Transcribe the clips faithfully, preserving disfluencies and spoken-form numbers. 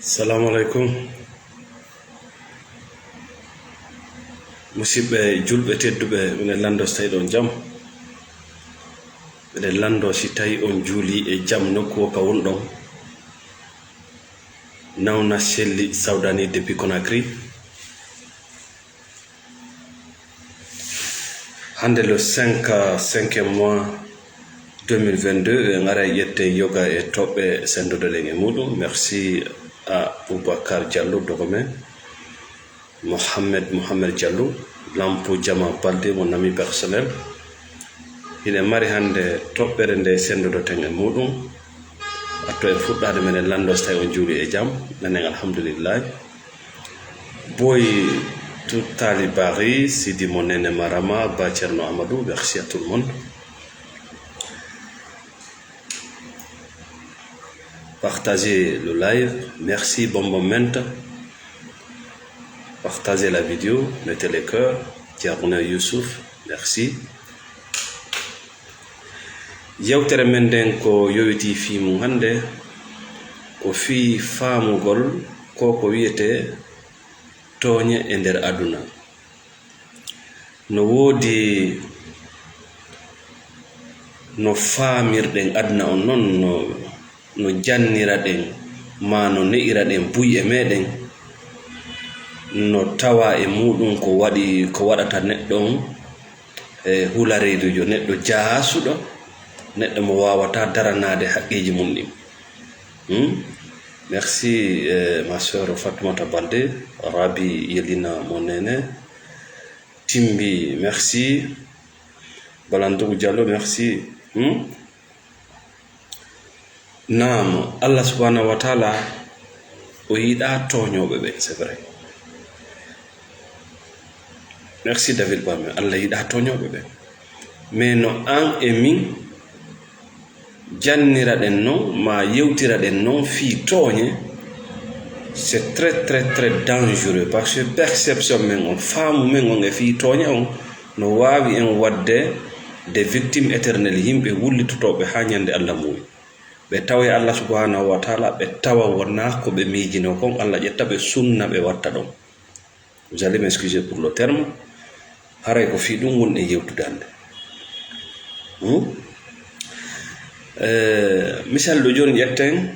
Salamu aleykum. Musidɓe julɓe tedduɓe, miɗen lanndo so tawi ɗon jam. Miɗen lanndo si tawi on juuli e jam nokku o ka wonɗon. Nawna selli sawdani depuis Conakry. Hannde le cinq, cinquième mois deux mille vingt-deux, en ara ƴetten yoga e toɓɓe senndodoɗen e muɗum. Merci à Boubacar Diallo, dogo men, Mohamed, Mohamed Diallo, Lampo Jama Balde, mon ami personnel. Hiɗen mari hannde toɓɓere nde senndodoten e muɗum. Atto en fuɗɗaade, meɗen lanndo so tawi on juuli e jam. Menen alhamdulillahi. Boy Tutali Bari, Sidi Monene Marama, Ba Thierno Amadou, merci à tout le monde. Partagez le live. Merci, Bonbon Menta. Partagez la vidéo, mettez les cœurs. Thierno Youssouf, merci. Yewtere men nden ko yowitii fii mum hannde, ko fii faamugol ko ko wiyetee tooñe e nder aduna. No woodi no faamirɗen aduna on non, no, no janniraɗen, maa no ne'iraɗen buy e meɗen, no tawa e muɗum ko waɗi, ko waɗata neɗɗo on, e hula reedujo, neɗɗo jaasuɗo, neɗɗo mo waawata daranaade haqqeeji mum ɗin. Hmm? Merci, eh, ma sœur Fatoumata Baldé, Rabi Yelina Monene, Timbi, merci, Balandougou Diallo, merci. Hmm? Naam, Allah subhanahu wa taala o yiɗaa tooñooɓe ɓe, c'est vrai. Merci David Bame, Allah yiɗaa tooñooɓe ɓe. Mais no an e min janniraɗen non, ma yewtiraɗen non fii tooñe, c'est très, très, très dangereux, parce que perception men on, faamu men on e fii tooñe on, no waawi en waɗde des victimes éternelles, yimɓe wullitotooɓe haa ñande Allah muuyi. Ɓe tawa e Allah subhanahu wa taala, ɓe tawa wonaa ko ɓe miijinoo kon, Allah ƴetta ɓe sunna ɓe watta ɗon. Vous allez m'excuser pour le terme. Haray ko fii ɗum wonɗen yewtude hannde. Hmm? Eh, misal ɗo jooni ƴetten,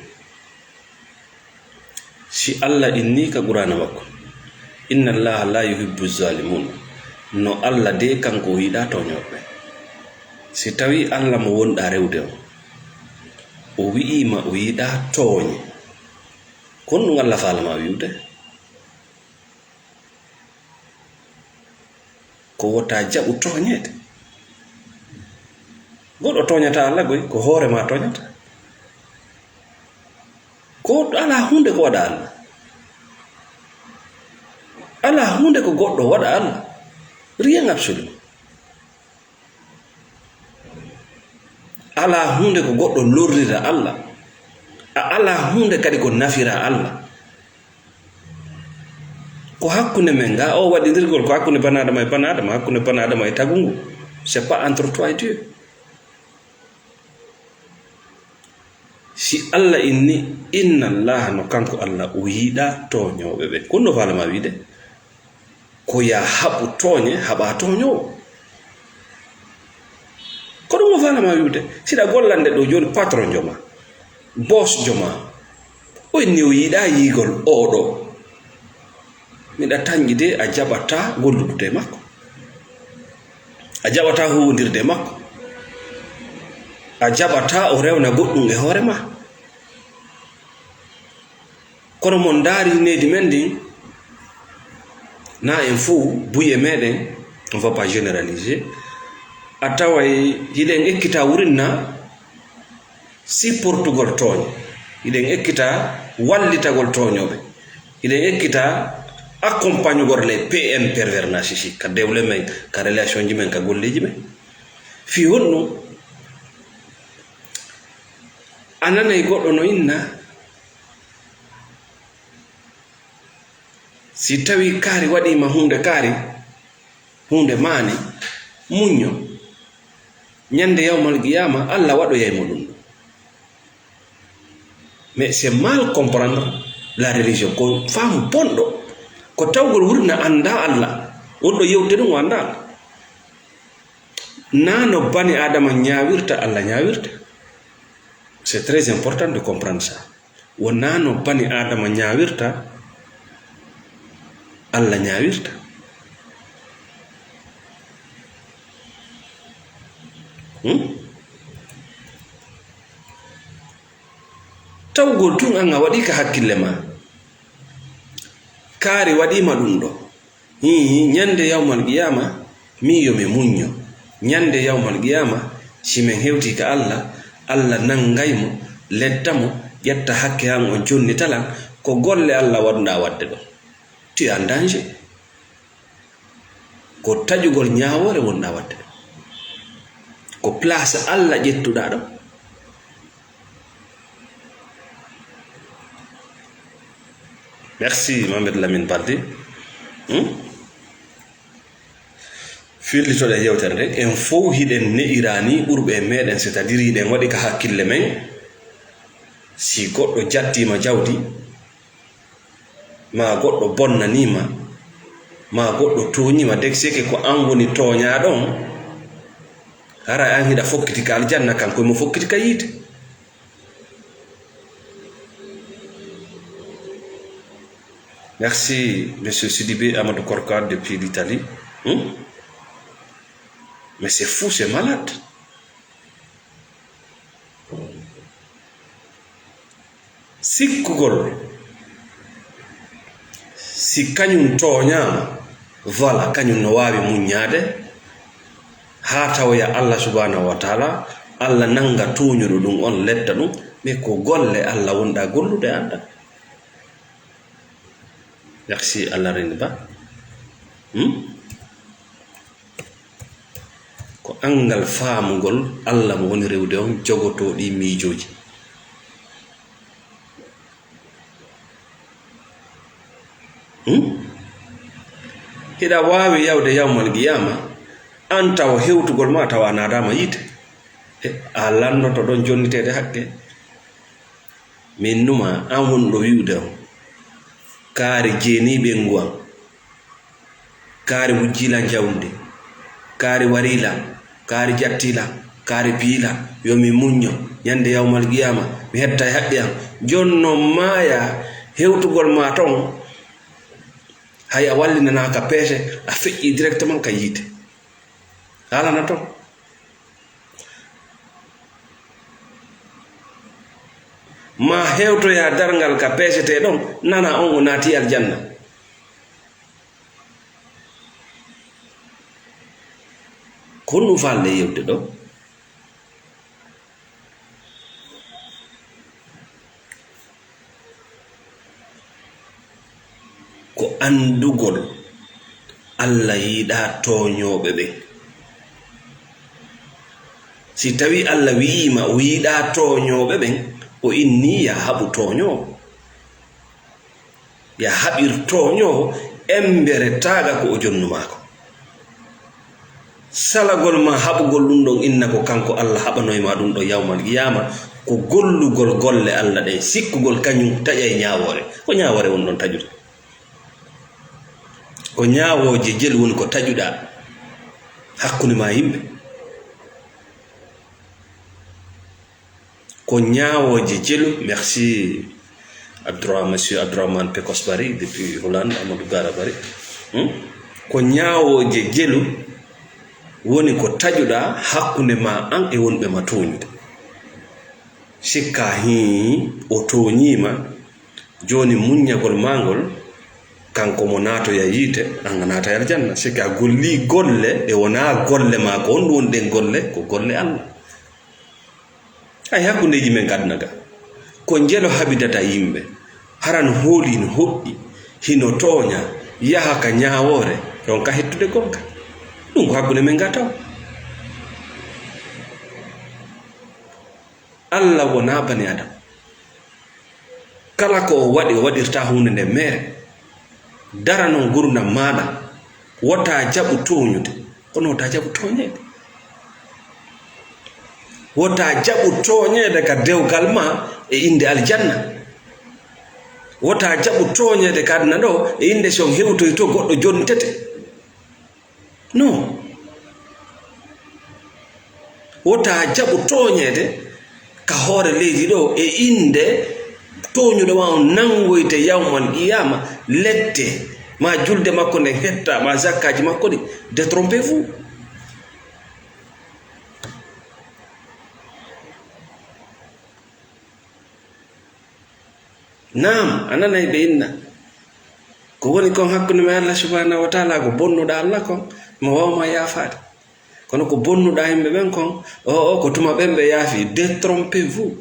si Allah inni ka Qur'aana makko, "Inna Allaha la yuhibbu zalimun." No Allah de kanko o yiɗaa tooñooɓe. Si tawi Allah mo wonɗaa rewde on, o wi'ii ma o yiɗaa tooñe, kon ɗum Allah faala ma wi'ude? Ko wota jaɓu tooñeede. Goɗɗo tooñata Allah koy, ko hoore ma tooñata. Ko alaa huunde ko waɗa Allah. Alaa huunde ko goɗɗo waɗa Allah. Rien absolument. Alaa huunde ko goɗɗo lorrira Allah. A alaa huunde kadi ko nafira Allah. Ko hakkunde men, ga o waɗindirgol ko hakkunde banaadama e banaadama, hakkunde banaadama e tagu ngu. C'est pas entre toi et Dieu. Si Allah inni, "Inna Allaha", no kanko Allah, o yiɗaa tooñooɓe ɓe. Ko no faalama wiide? Ko ya haɓu tooñe, haɓa tooñoowo. Ko ɗum o faalama wiide. Siɗa gollande ɗo jooni patron joma, boss joma, o inni o yiɗaa yiigol oɗo. Miɗa tanƴi de a jaɓataa gollude e makko. A jaɓataa huwondirde e makko. A jaɓataa o rewna goɗɗum e hoore ma. Kono mon ndaari needi men ndin, na en fow, buy e meɗen, on va pas généraliser. A taway hiɗen ekkita wurinna, sipportugol tooñe. Hiɗen ekkita wallitagol tooñooɓe. Hiɗen ekkita accompagnugol les P N pervers narcissiques ka développement men, ka relation ji men, ka golleeji men. Fii honɗum? A nanay goɗɗo no inna, si tawi kaari waɗiima huunde kaari, huunde maani, muñño. Ñande yawmal qiyaama, Allah waɗoyay mo ɗum ɗo. Mais c'est mal comprendre La religion ko faamu bonɗo, ko tawgol wurna annda Allah. Wonɗo yewte ɗum o annda Allah. Na no bani Adama ñaawirta, Allah ñaawirta. C'est très important de comprendre ça. Wonaa no bani Adama ñaawirta, Allah ñaawirta. Hmm? Tawgol tun an a waɗi ka hakkille ma. Kaari waɗi ma ɗum ɗo. Hii, ñande yawmal qiyaama, min yo mi muñño. Ñande yawmal qiyaama, si min hewti ka Allah, Allah nangay mo, ledda mo, ƴetta hakke an on jonnitalan, ko golle Allah wonɗaa waɗde ɗo. Tu es en danger. Ko taƴugol ñaawoore wonɗaa waɗde ɗo. Ko place Allah ƴettuɗaa ɗo. Merci, Mohamed Lamine Balde. Hmm? Fillitoɗen yewtere nden. En fow hiɗen ne'ira ni ɓurɓe e meɗen, c'est-à-dire hiɗen waɗi ka hakkille men, si goɗɗo jattiima jawdi, ma goɗɗo bonnaniima, ma goɗɗo tooñiima, dek seke ko an woni tooñaaɗo on, hara an hiɗa fokkiti ka aljanna, kanko emo fokkiti ka yiite. Merci, Monsieur Sidibé Amadou Korka depuis l'Italie. Hmm? Mais c'est fou, c'est malade. Sikkugol si kañum tooñaama, voilà, kañum no waawi muññaade haa tawoya Allah subhanahu wa taala, Allah nannga tooñuɗo ɗum on, ledda ɗum, mais ko golle Allah wonɗaa gollude, annda. Merci, Allah reni ba. Hmm? Ko anngal faamugol Allah mo woni rewde on jogotoo ɗii miijooji. Hmm? Hiɗa waawi yawde yawmal qiyaama, an tawa hewtugol ma tawa a naadaama yiite. E, a lannoto ɗon jonniteede hakke. Min numa, an wonɗo wi'ude on, kaari jeeni ɓeyngu an. Kaari wujjiila njawdi, kaari wariila, kaari jattiila, kaari piila, yo mi muñño, ñande yawmal qiyaama, mi hetta e haqqe am. Jonno maaya hewtugol ma ton, hay a wallinanaaka peese, a feƴƴi directement ka yiite. Haalana ton. Ma hewtoya darngal ka peesetee ɗon, nana on o naati aljanna. Ko honɗum faalɗe yewde ɗo? Ko anndugol Allah yiɗaa tooñooɓe ɓen. Si tawii Allah wi'iima o yiɗaa tooñooɓe ɓen, o innii ya haɓu tooñoowo. Ya haɓir tooñoowo embere taaga ko o jonnu maako. Salagol ma haɓugol ɗum ɗon inna ko kanko Allah haɓanoy ma ɗum ɗon yawmal qiyaama, ko gollugol golle Allah ɗen, sikkugol kañum taƴay ñaawoore. Ko ñaawoore woni ɗon taƴude. Ko ñaawooje jelu woni ko taƴuɗaa hakkunde ma yimɓe. Ko ñaawooje jelu, merci Abdourahmane, Monsieur Abdourahmane Pekos Bari depuis Hollande, Amadou Gara Bari. Hmm? Ko ñaawooje jelu woni ko taƴuɗaa hakkunde ma an e wonɓe ma tooñude. Sikka hii o tooñiima, jooni muññagol ma ngol, kanko mo naatoya yiite, an a naatay aljanna. Sikka a gollii golle ɗe wonaa golle ma, ko honɗum woni ɗen golle? Ko golle Allah. Hay hakkundeeji men ka aduna ga, ko njelo habidata yimɓe, hara no hooli, no hoɗɗi, hino tooña, yaha ka ñaawoore, ronka hettude gonka. Ɗum ko hakkunde men ga taw. Allah wonaa bani Adam. Kala ko o waɗi, o waɗirta huunde nde meere. Dara non ngurndan maaɗa. Wota jaɓu tooñude, kono wota jaɓu tooñeede. Wota jaɓu tooñeede ka dewgal ma e innde aljanna. Wota jaɓu tooñeede ka aduna ɗo, e innde si on hewtoyto goɗɗo jontete. Non. Wota jaɓu tooñeede ka hoore leydi ɗo, e innde tooñuɗo ma on nanngoyte yawmal qiyaama, lette, ma julde makko nden hetta, ma zakkaaji makko ɗi. Détrompez-vous. Naam, a nanay ɓe inna. Ko woni kon hakkunde ma e Allah subhanahu wa taala, ko bonnuɗa Allah kon, mo wawma yaafaade. Kono ko bonnuɗa yimɓe ɓen kon, o, o, ko tuma ɓen ɓe yaafi. Détrompez-vous.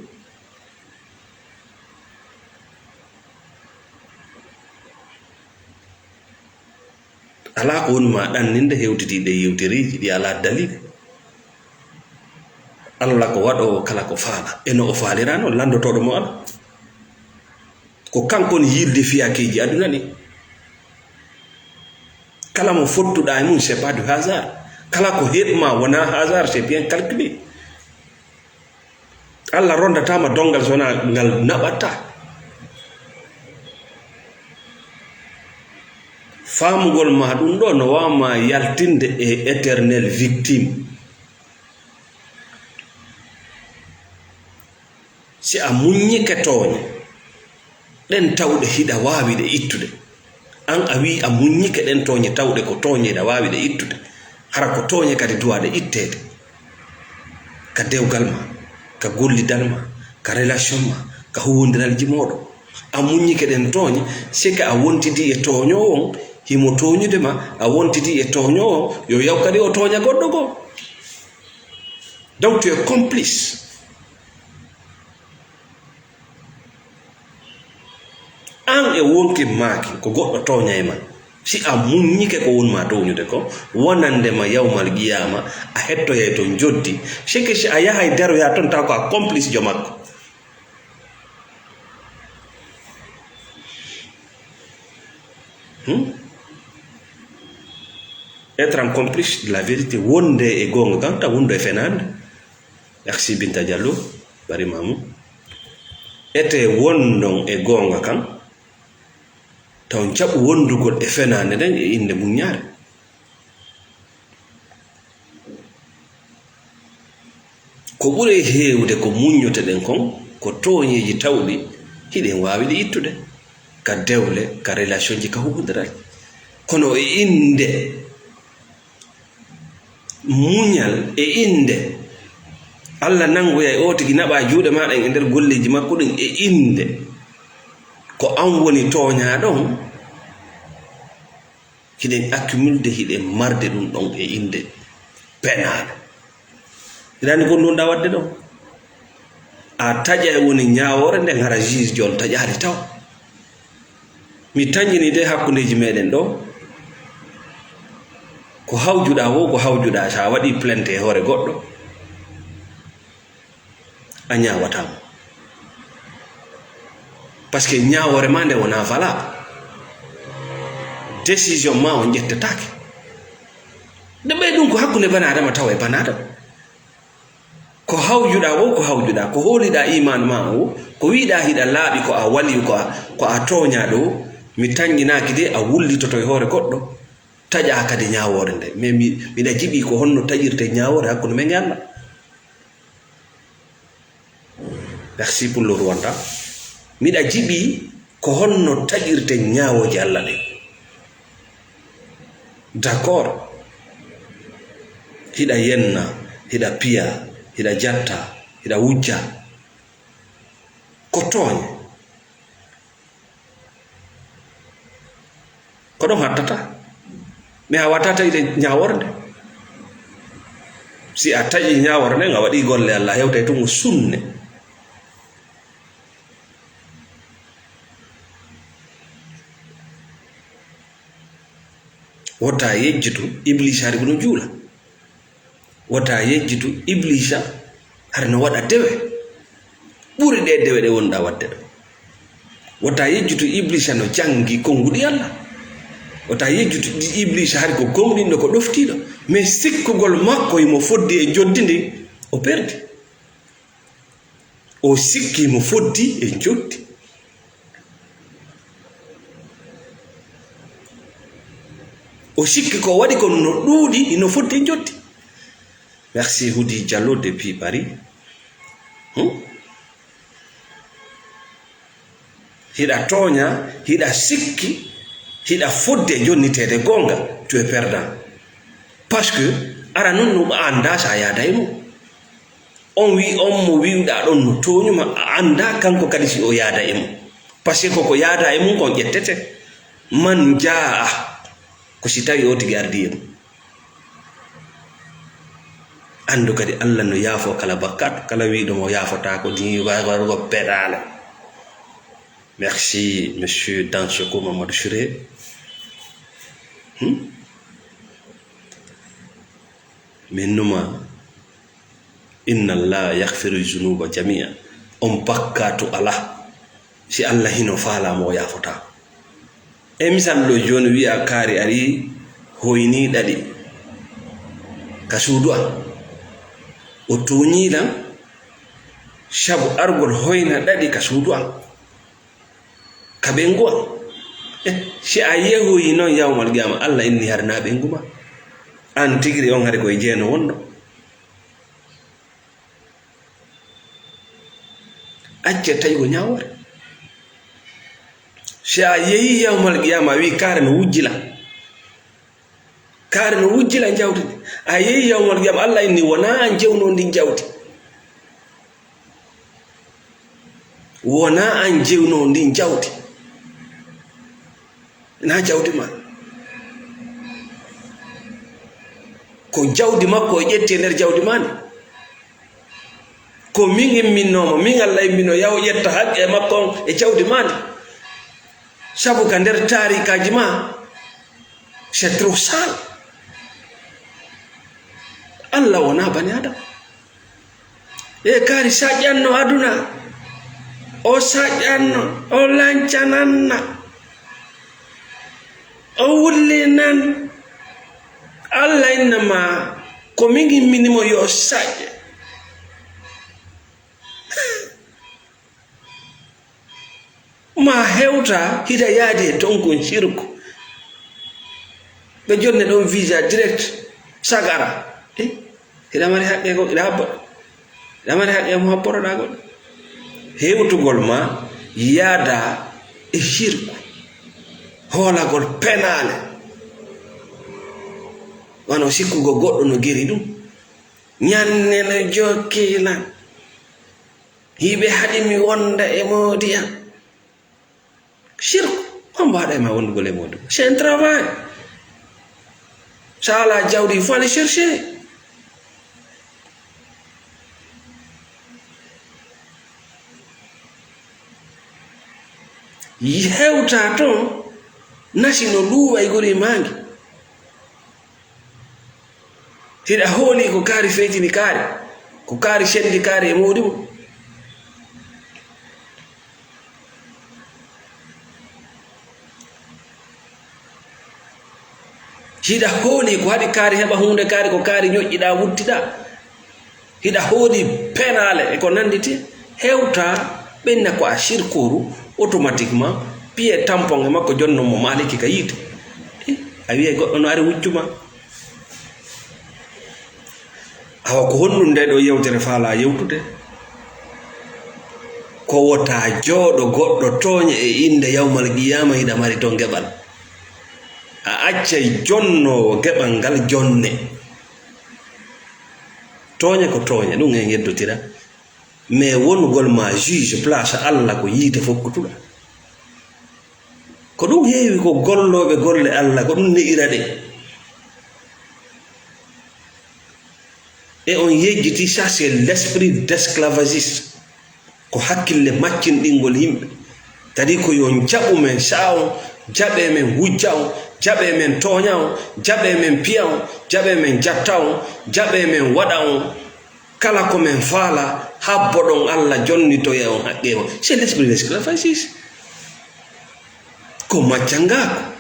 Alaa ko woni ma ɗanninde hewtiti ɗe yewteriiji ɗi alaa daliil. Allah ko waɗoowo kala ko faala, e no o faalira noon, lanndotooɗo mo alaa. Ko kanko woni yiilde fiyakeeji aduna ɗi. Kala mo fottuɗaa e mum, c'est pas du hasard. Kala ko heɓ ma wonaa hasard, c'est bien calculé. Allah rondataama donngal so wonaa ngal naɓataa. Faamugol ma ɗum ɗo no waawma yaltinde e éternel victime. Si a muññike tooñe ɗen tawɗe hiɗa waawi ɗe ittude, an a wi'i a muññike ɗen tooñe tawɗe ko tooñe hiɗa waawi ɗe ittude, hara ko tooñe kadi duwaaɗe itteede, ka dewgal ma, ka gollidal ma, ka relation ma, ka huwondiralji mooɗon. A muññike ɗen tooñe, seke a wontidi e tooñoowo on, himo tooñude ma, a wontidi e tooñoowo on, yo yaw kadi o tooña goɗɗo goo. Donc, tu es complice. An e wonki maaki ko goɗɗo tooñay ma. Si a muññike ko won ma tooñude ko, wonande ma yawmal qiyaama, a hettoyay to njoddi. Seke si a yahay daroya ton taw ko a complice jo makko. Hmm? Être en complice de la vérité, wonde e goonga kan, taw wonde e fenaande. Merci Binta Diallo, bari mamu. Ete wondon e goonga kan, taw jaɓu wondugol e fenaande nden e innde muññaare. Ko ɓuri heewde ko muññoteɗen kon, ko tooñeeji tawɗi hiɗen waawi ɗi ittude, ka dewle, ka relationji, ka huɓondiral. Kono e innde muñal, e innde Allah nanngoyay o tigi naɓa juuɗe maaɗa e nder golleeji makko ɗin, e innde ko an woni tooñaaɗo on, hiɗen accumulde, hiɗen marde ɗum ɗon e innde penaaɗo. Hiɗa anndi ko ndonɗa waɗde ɗo? A taƴa e woni ñaawoore nden, hara juge on taƴaali taw. Mi tañini de hakkundeeji meɗen ɗo. Ko hawjuɗa wo, ko hawjuɗa, sa waɗi plainte e hoore goɗɗo, a ñaawataama. Parce que ñaawoore ma nde wonaa valable. Décision ma on ƴettetaake. Nde ɓay ɗum ko hakkunde banaadama tawa e banaadama. Ko hawjuɗa wo, ko hawjuɗa, ko hooliɗa iman ma o, ko wiɗa hiɗa laaɓi, ko a waliyu, ko a, ko a tooñaaɗo, mi tannginaaki de a wullitoto e hoore goɗɗo, taƴa kadi ñaawoore nde. Mais mi, miɗa jiɓi ko honno taƴirte ñaawoore hakkunde men e Allah. Merci pour le Rwanda. Miɗa jiɓi ko honno taƴirte ñaawooje Allah ɗen. D'accord. Hiɗa yenna, hiɗa piya, hiɗa jatta, hiɗa wujja. Ko tooñe. Ko ɗon hattata. Mais a wata taƴde ñaawoore nde. Si a taƴi ñaawoore nden, a waɗi golle Allah, hewtay tun ko sunne. Wota yejjitu, Iblisa hari ko no juula. Wota yejjitu, Iblisa hari no waɗa dewe ɓuri ɗe dewe ɗe wonɗa waɗde ɗo. Wota yejjitu, Iblisa no janngi konnguɗi Allah. Wota yejjitu, Iblisa hari ko gomɗinɗo, ko ɗoftiiɗo. Mais sikkugol makko imo foddi e joddi ndi, o perdi. O sikki mo foddi e joddi. O sikki ko waɗi kon no ɗuuɗi, no fodde joddi. Merci Hudi Diallo depuis Paris. Hmm? Hiɗa tooña, hiɗa sikki, hiɗa fodde jonniteede goonga, tu es perdant. Parce que ara non ɗum a anndaa so a yaada e mum. On wi, on mo wi'uɗaa ɗon no tooñuma, a anndaa kanko kadi si o yaada e mum. Parce que koko yaada e mum kon ƴettete. Man jaa'a, ko si tawi o tigi ardi e mum. Anndu kadi Allah no yaafo kala bakkat, kala wi'uɗo mo yaafotaako, ni wa-, warugo peɗaale. Merci, monsieur Dansoko Mamadou Chiré. Hmm? Min numa, inna Allah yaghfiru zunuba jami'a. On bakkatu ala. Si Allah hino faala mo o yaafotaako. E misal ɗo jooni wi'a kaari ari hoyni ɗaɗi ka suudu an. O tooñi lan sabu argol hoyna ɗaɗi ka suudu an. Ka ɓeyngu an. Eh, si a yehoyi non yawmal qiyama, Allah inni hari na ɓeyngu ma. An tigiri on hari koye jeeno wonno. Acce tawi ko ñaawore. Si a yehi yawmal qiyama, a wi kaare no wujjila. Kaare no wujjila jawdi ndi. A yehi yawmal qiyama, Allah inni wona an jewno ndin jawdi. Wona an jewno ndin jawdi. Na jawdi ma. Ko jawdi makko o ƴetti e nder jawdi ma ndi. Ko min imminnooma, min Allah imminno, yaw ƴetta haqqe makko on e jawdi ma ndi. Sabu ka nder taarikaaji ma, c'est trop sale. Allah wona bani Adama. E kaari saƴƴanno aduna, o saƴƴanno, o lancananna, o wullinan. Allah innama ko min immini mo yo saƴƴe. Ma hewta hiɗa yaadi e ton kon sirku. Ɓe jonne ɗon visa direct, sagara. Eh, hiɗa mari haqqe ko, hiɗa habba. Hiɗa mari haqqe mo habboroɗa goɗɗo. Hewtugol ma yaada e sirku. Hoolagol penaale. Wano sikkugo goɗɗo no geri ɗum. Ñande no jokki lan. Hiɓe haɗi mi wonda e moodi am. Sirku, hombo haɗa e ma wondugol e moodi? C'est un travail. Sa ala jawdi, il faut aller chercher. Hewta ton, nasi no luuwa e gori maangi. Hiɗa hooli ko kaari feytini kaari, ko kaari sendi kaari e moodi mum. Hiɗa hooli ko haɗi kaari heɓa huunde kaari, ko kaari ñoƴƴiɗa, wuttiɗa. Hiɗa hooli penaale e ko nannditi, hewta ɓenna ko a sirkooru, automatiquement, piye tampon e makko jonnon mo maaliki ka yiite. Eh, a wi'ay goɗɗo no ari wuccu ma. Awa ko honɗum nde ɗo yewtere faala yewtude? Ko wota jooɗo goɗɗo tooñe e innde yawmal qiyaama hiɗa mari ton geɓal. A accay jonnoowo geɓal ngal jonne. Tooñe ko tooñe, ɗum en yeddotira. Mais wonugol ma juge place Allah ko yiite fokkutuɗa. Ko ɗum heewi ko gollooɓe golle Allah, ko ɗum ne'ira ɗe. E on yejjiti, ça c'est l'esprit d'esclavagiste. Ko hakkille maccinɗingol yimɓe. Kadi ko yo jaɓu men sa'a on, jaɓe men wujja on, jaɓe men tooña on, jaɓe men piya on, jaɓe men jatta on, jaɓe men waɗa on. Kala ko men faala, habboɗon Allah jonnitoya on haqqe mon. C'est l'esprit d'esclavagiste. Ko maccangaako.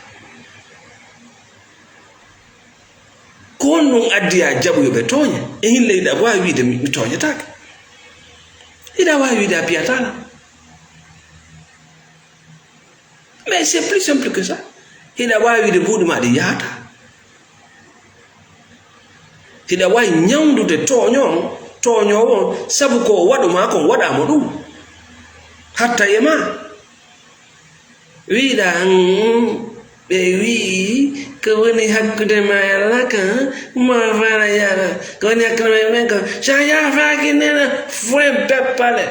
Ko honɗum addi a jaɓu yo ɓe tooñe? E hille hiɗa waawi wiide mi, mi tooñataake. Hiɗa waawi wiide a piyataa lan. Mais c'est plus simple que ça. Hiɗa waawi wiide mbuuɗi ma ɗi yahata. Hiɗa waawi ñawndude tooño on, tooñoowo on, sabu ko o waɗu maa kon waɗaa mo ɗum. Hatta e maa. Wiɗa, mm, ɓe wi'i, ko woni hakkunde ma e Allah kan, mo fana yara, ko woni hakkunde ma e men kan, sa yaafaaki nena, foen peppale.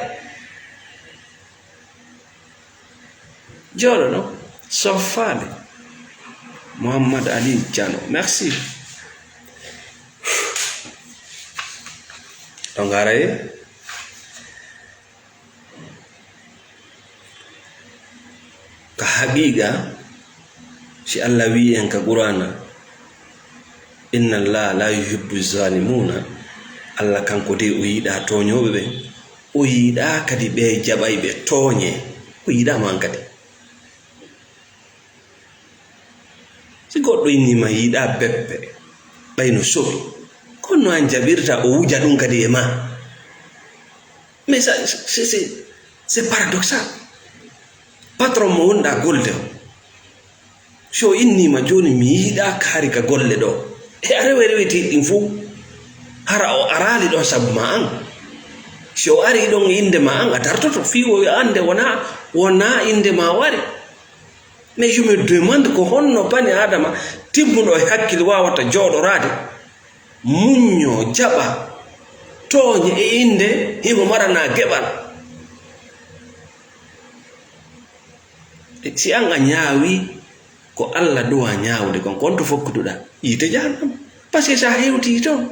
Jooɗo ɗo, soffaali. Muhammad Ali Jano, merci. Ɗo ngaray. Ka haqiqa, si Allah wi'i en ka Qur'ana, "Inna Allah la yuhibbu zalimuna," Allah kanko de o yiɗa tooñooɓe ɓen, o yiɗa kadi ɓe jaɓay ɓe tooñe, o yiɗa man kadi. Si goɗɗo inni ma yiɗa beppe, ɓay no soɓi, kono no an jaɓirta o wuja ɗum kadi e ma. Mais ça, c'est, c'est, c'est paradoxal. Patron mo wonɗa golde o, si o inni ma jooni mi yiɗa kaari ka golle ɗo, e a rewe rewiti ɗin fof, hara o araali ɗon sabu ma an. Si o ari ɗon e innde ma an, a dartoto, fii o annde wona, wona innde ma o ari. Mais je me demande ko honno bani Adama timmuɗo e hakkil wawata jooɗoraade, muñño, jaɓa tooñe e innde himo marana geɓal. E si an a ñaawi, ko Allah duwa ñaawde kon, kon to fokkuduɗa yiite jahannama. Parce que sa hewti toon,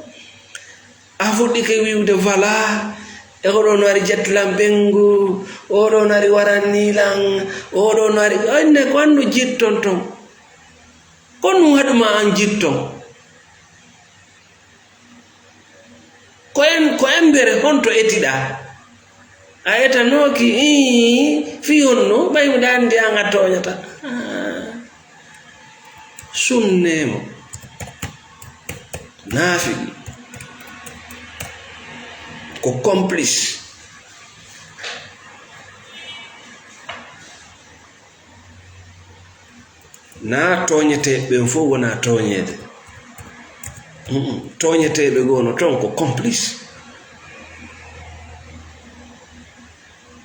a fuɗɗike wi'ude, "Voilà, e oɗo no ari jettu lan ɓenngu, oɗo no ari waranni lan, oɗo no ari," ay, ne ko an no jitton ton. Ko ɗum haɗuma an jitton. Ko en, ko embere honto etiɗaa? A etanooki, ii, fii honno? Ɓay miɗa anndi an a tooñata. Ah. Sunneemo, naafiki, ko complice. Naa tooñeteeɓe ɓen fof wonaa tooñeede. Mm-mm. Tooñeteeɓe goo no toon ko complice.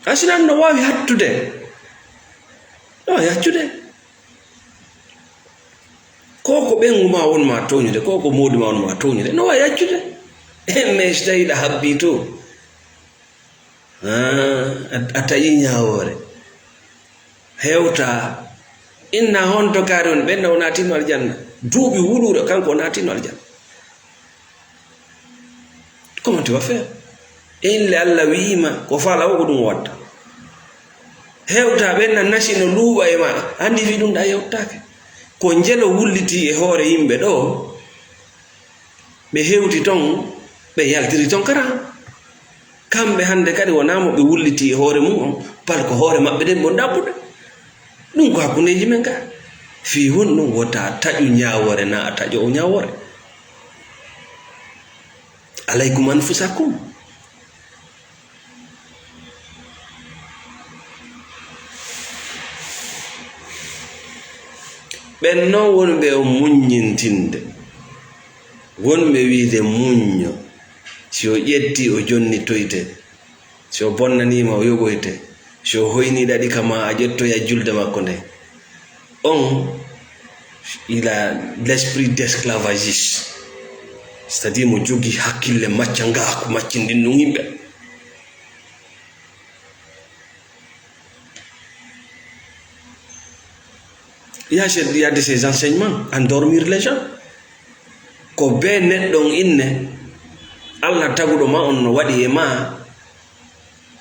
A sinan no waawi hattude. No waawi haccude. Ko ko ɓenngu ma won ma tooñude, ko ko moodi ma won ma tooñude, no waawi accude. Mais so tawi ɗa habbii to, ah, a, a taƴi ñaawoore. Hewta, inna honto kaari on, ɓenna o naatino aljanna. Duuɓi wuluure, kanko o naatino aljanna. Comment tu vas faire? Inle Allah wi'ima ko fala o ko ɗum watta. Hewta ɓen nan nasi no luuɓa e maɗa. Andi fi ɗum ɗa yewtake. Ko njelo wulliti e hoore yimɓe ɗo. Ɓe hewti ton, ɓe yaltiri ton kara. Kamɓe hande kadi wona mo ɓe wulliti e hoore mum on, pal ko hoore maɓɓe ɗen bon ɗaɓɓude. Ɗum ko hakkundeji men ka. Fi honɗum wota taƴu ñawore na a taƴo o ñawore. Alaykum anfusakum. Ɓen non wonɓe on muññintinde, wonɓe wiide muñño, si o ƴetti o jonnitoyte, si o bonnaniima o yoɓoyte, si o hoyni ɗaɗi ka ma a ƴettoya julde makko nde. On, il a l'esprit d'esclavagiste. C'est-à-dire mo jogii hakkille maccangaaku, maccinɗin ɗum yimɓe. Il y a ces, il y a de ces enseignements, endormir les gens. Ko bee neɗɗo on inne, Allah taguɗo ma on no waɗi e ma,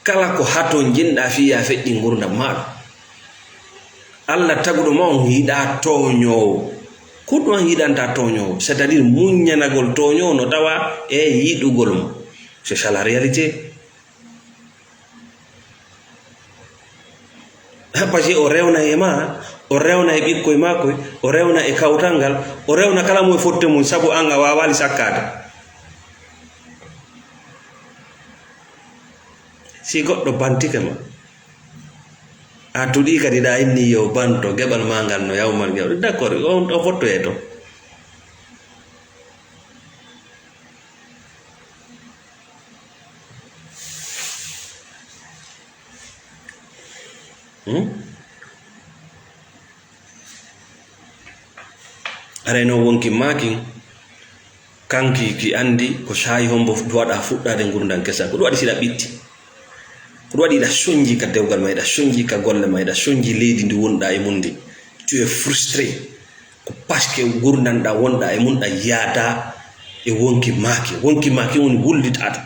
kala ko haton jinɗa fii ya feƴƴi ngurdam maɗa. Allah taguɗo ma on yiɗa tooñoowo. Ko ɗum an yiɗanta tooñoowo, c'est-à-dire muññanagol tooñoowo no tawa e yiɗugol mo. C'est ça la réalité. Parce que o rewna e ma, o rewna e ɓikkoy makkoy, o rewna e kawtal ngal, o rewna kala mo e fotte mum, sabu an a waawaali sakkaade. Si goɗɗo bantike ma, a tuɗii kadi ɗa inni yo banto, geɓal ma ngal no yawmal geɓal. D'accord, on, o fottoye to. Hmm? Arayno wonki maakin, kanki ki anndi ko saayi hombo duwaɗa fuɗɗaade ngurndan kesa. Ko ɗum waɗi siɗa ɓitti. Ko ɗum waɗi iɗa sonji ka dewgal ma, iɗa sonji ka golle ma, iɗa sonji leydi ndi wonɗa e mum ndi. Tu es frustré. Ko parce que ngurndan ɗa wonɗa e mum ɗa yaada e wonki maaki. Wonki maaki woni wullitaade.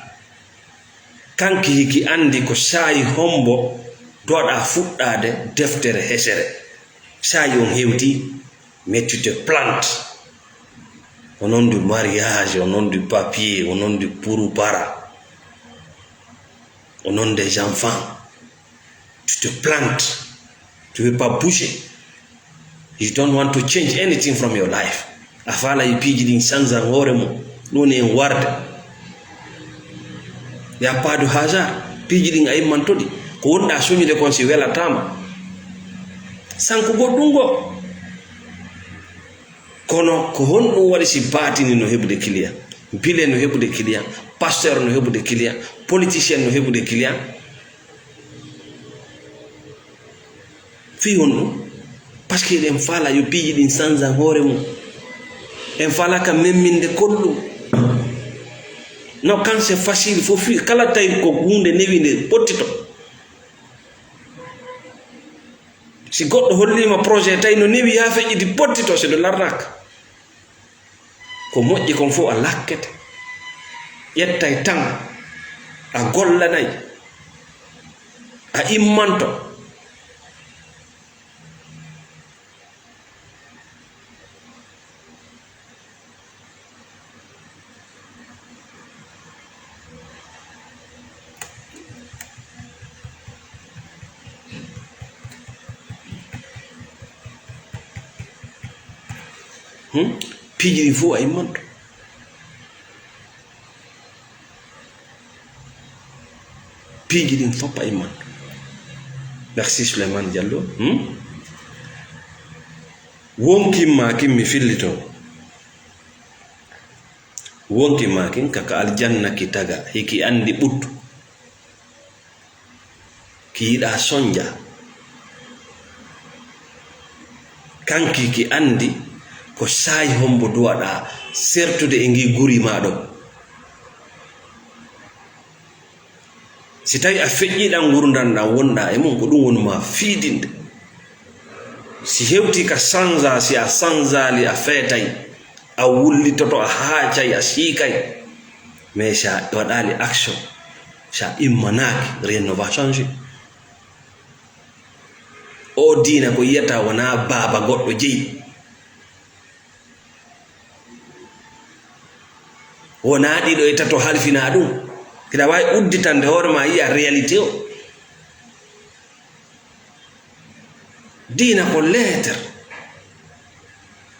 Kanki hiki anndi ko saayi hombo doɗa fuɗɗaade deftere hesere. Saayi on hewti, mais tu te plantes. Au nom du mariage, au nom du papier, au nom du pourpara, au nom des enfants. Tu te plantes. Tu veux pas bouger. You don't want to change anything from your life. A faala e piiji ɗin sansan hoore mum. Ɗum woni en warde. Y a pas de hasard. Piiji ɗin a immanto ɗi. Ko wonɗa soñude kon si welataama. Sanku goɗɗum ngo. Kono ko honɗum waɗi si baatini no heɓude client? Bile no heɓude client? Pasteur no heɓude client? Politicien no heɓude client? Fii honɗum? Parce que eɗen faala yo piiji ɗin sansan hoore mum. En faala ka memminde kolɗum. No kan c'est facile, fof fii kala tawi ko huunde newi nde pottito. Si goɗɗo holliima projet tawi no newi haa feƴƴiti pottito, c'est de l'arnaque. Ko moƴƴi kon fof a lakkete. Ƴettay tan a gollanay, a immanto. Hmm? Piiji ɗin fof a immanto. Piiji ɗin fof a immanto. Merci Souleymane Diallo. Hmm? Wonkin ma kin mi fillito. Wonki ma kin kaka aljanna ki taga, hiki andi ɓuttu. Ki yiɗa sonja. Kanki ki andi ko saayi hombo duwaɗa sertude e ngi guri ma ɗo. Si tawi a feƴƴiɗan ngurndan ɗan wonɗa e mum, ko ɗum woni ma fiidinde. Si hewti ka sanza, si a sanzali a feetay, a wullitoto, a haacay, a siikay. Mais si a waɗali action, si a immanaaki, rien ne va changer. O diina ko yiyata wona baaba goɗɗo jeyi. Wonaa ɗiɗo e tato halfinaa ɗum. Hiɗa waawi udditande hoore ma yiya réalité o. Diina ko leeter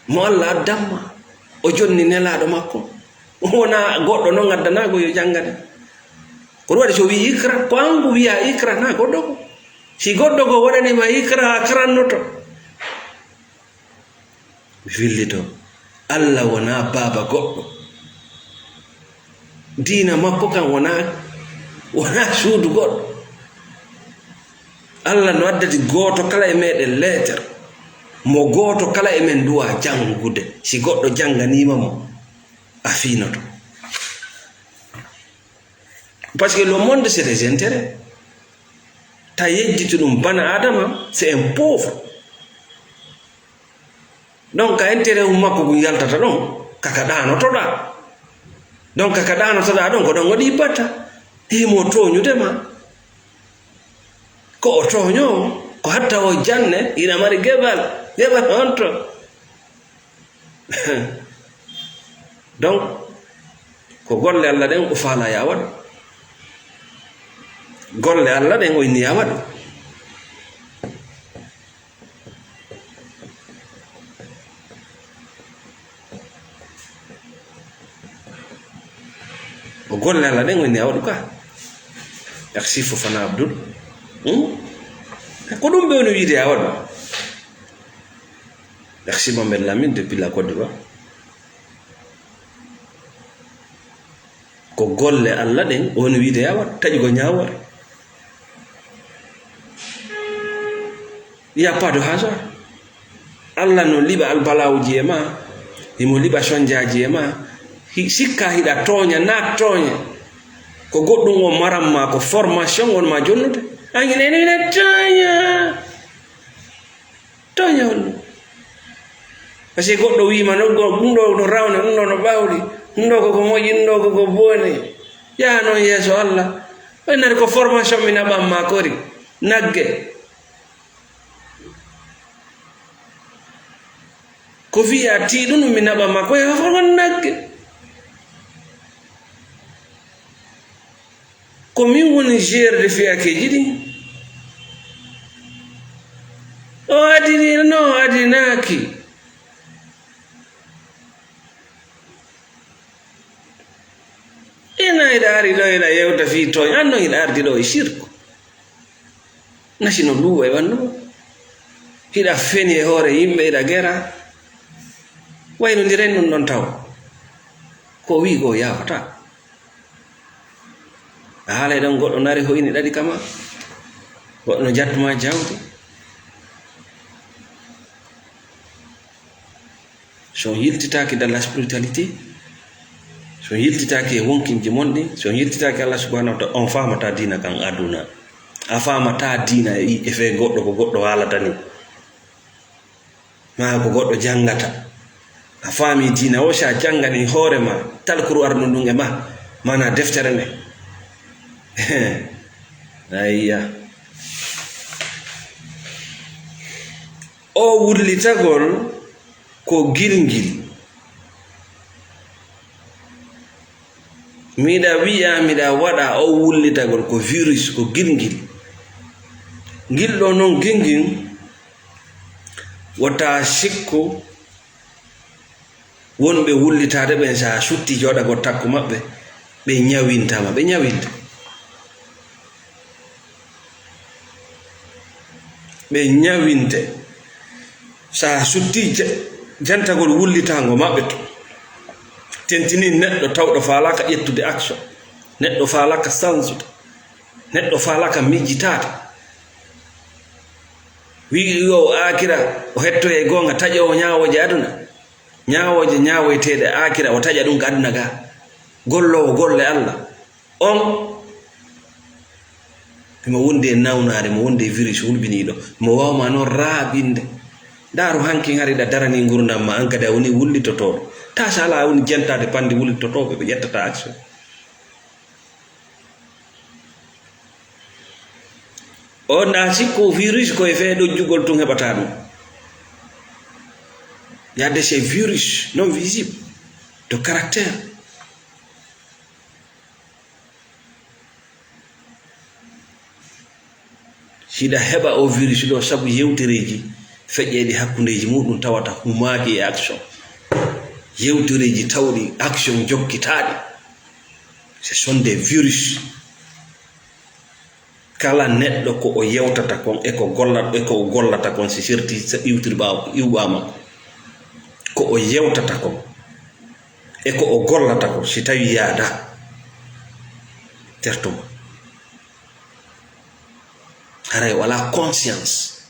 mo Allah addanma, o jonni nelaaɗo makko. Wonaa goɗɗo noon addanaa ko yo janngane. Ko ɗum waɗi so wii ikra, ko an ngu wiya ikra, naa goɗɗo ko. Si goɗɗo ko waɗaniima ikra, a karannoto. Mi fillito. Allah wonaa baaba goɗɗo. Diina makko kan wonaa, wonaa suudu goɗɗo. Allah no addati gooto kala e meɗen leeter. Mo gooto kala e men duwa janngude. Si goɗɗo jannganiima mo, a fiinoto. Parce que le monde, c'est des intérêts. Ta yejjitu ɗum, bana Adama, c'est un pauvre. Donc, ka intérêt um makko ngun yaltata ɗon, kaka ɗaanotoɗaa. Donc, kaka ɗaanotoɗaa ɗon, ko ɗon waɗi batta. Himo tooñude ma. Ko o tooño, ko hatta o janne, ina mari geɓal. Geɓal honto? Donc, ko golle Allah ɗen o faala ya waɗu. Golle Allah ɗen o inni ya waɗu. O golle Allah ɗen o inni ya waɗu ka. Merci Fofana Abdoul. Hmm? Ko ɗum ɓe woni wiide ya waɗu. Merci Mohamed Lamine depuis la Côte d'Ivoire. Ko golle Allah ɗen, o woni wiide ya waɗu, taƴugol ñaawoore. Il n'y a pas de hasard. Allah no liɓa albalawuji e ma, himo liɓa sonjaaji e ma. Hi-, sikka hiɗa tooña, na tooña. Ko goɗɗum on maran ma, ko formation on ma jonnude. An ina, ina, ina tooña. Tooña on ɗum. Parce que goɗɗo wiima, no, go-, ɗum ɗo no rawna, ɗum ɗo no ɓawli, ɗum ɗo koko moƴƴi, ɗum ɗo koko booni. Yaha noon yeeso Allah. Ɓennata ko formation mi naɓan ma kori. Nagge. Ko fiya tiiɗundu mi naɓa ma ko e hofo nagge. Ko min woni jeerde fiyakeeji ɗin. O adini, no o adinaaki. Ina hiɗa ari ɗo hiɗa yewta fii tooñ, an non hiɗa ardi ɗo e sirku. Nasi no luuwa e ɓanndu ma. Hiɗa feni e hoore yimɓe, hiɗa gera. Waynondiren ɗum ɗon taw. Ko o wi'i ko o yaafataa. A haalay ɗon goɗɗo nari hoyni ɗaɗi kama. Goɗɗo no jattuma jawdi. So on yiltitaaki dans la spiritualité, so on yiltitaaki e wonkinji mon ɗin, so on yiltitaaki Allah subhanahu wa ta'ala, on faamataa diina kan aduna. A faamataa diina e, e fee goɗɗo ko goɗɗo haalata ni. Maa ko goɗɗo janngata. A faami diina o, si a janngani hoore ma, talkuru arno ndun e ma, mana deftere nde. Ayya. O wullitagol ko gilngil. Miɗa wi'a, miɗa waɗa o wullitagol ko virus, ko gilngil. Ngil ɗo non gilngil, wota sikku wonɓe wullitaade ɓen, sa sutti joɗagol takko maɓɓe, ɓe ñawintama, ɓe ñawinte. Ɓe ñawinte. Sa sutti ja-, jantagol wullitaango maɓɓe to, tentini neɗɗo tawɗo faalaaka ƴettude action, neɗɗo faalaaka sansude, neɗɗo faalaaka mijjitaade. Wi'i yo aakira o hettoye goonga, taƴoowo ñaawooje aduna, ñaawooje ñaawoyteeɗe aakira o taƴa ɗum ka aduna ga, golloowo golle Allah. On himo wondi e nawnaare, mo wondi e virus hulɓiniiɗo, mo waawma noon raaɓinde. Ndaaru hankin hari ɗa darani ngurndan ma, an kadi a woni wullitotooɗo. Taa so alaa a woni jentaade panndi wullitotooɓe, ɓe ƴettata action. On ɗa sikku virus ko e fee ɗojjugol tun heɓata ɗum. Il y a des ces virus non visibles de caractère. Hiɗa heɓa o virus ɗo sabu yewtereeji feƴƴeeɗi hakkundeeji muɗum tawata humaaki e action. Yewtereeji tawɗi action jokkitaaɗi. Ce sont des virus. Kala neɗɗo ko o yewtata kon e ko golla-, e ko o gollata kon, si serti, sa iwtiri ɓaawo, iwɓaama ko o yewtata kon e ko o gollata kon, si tawi yaada tertuma. Haray wala conscience.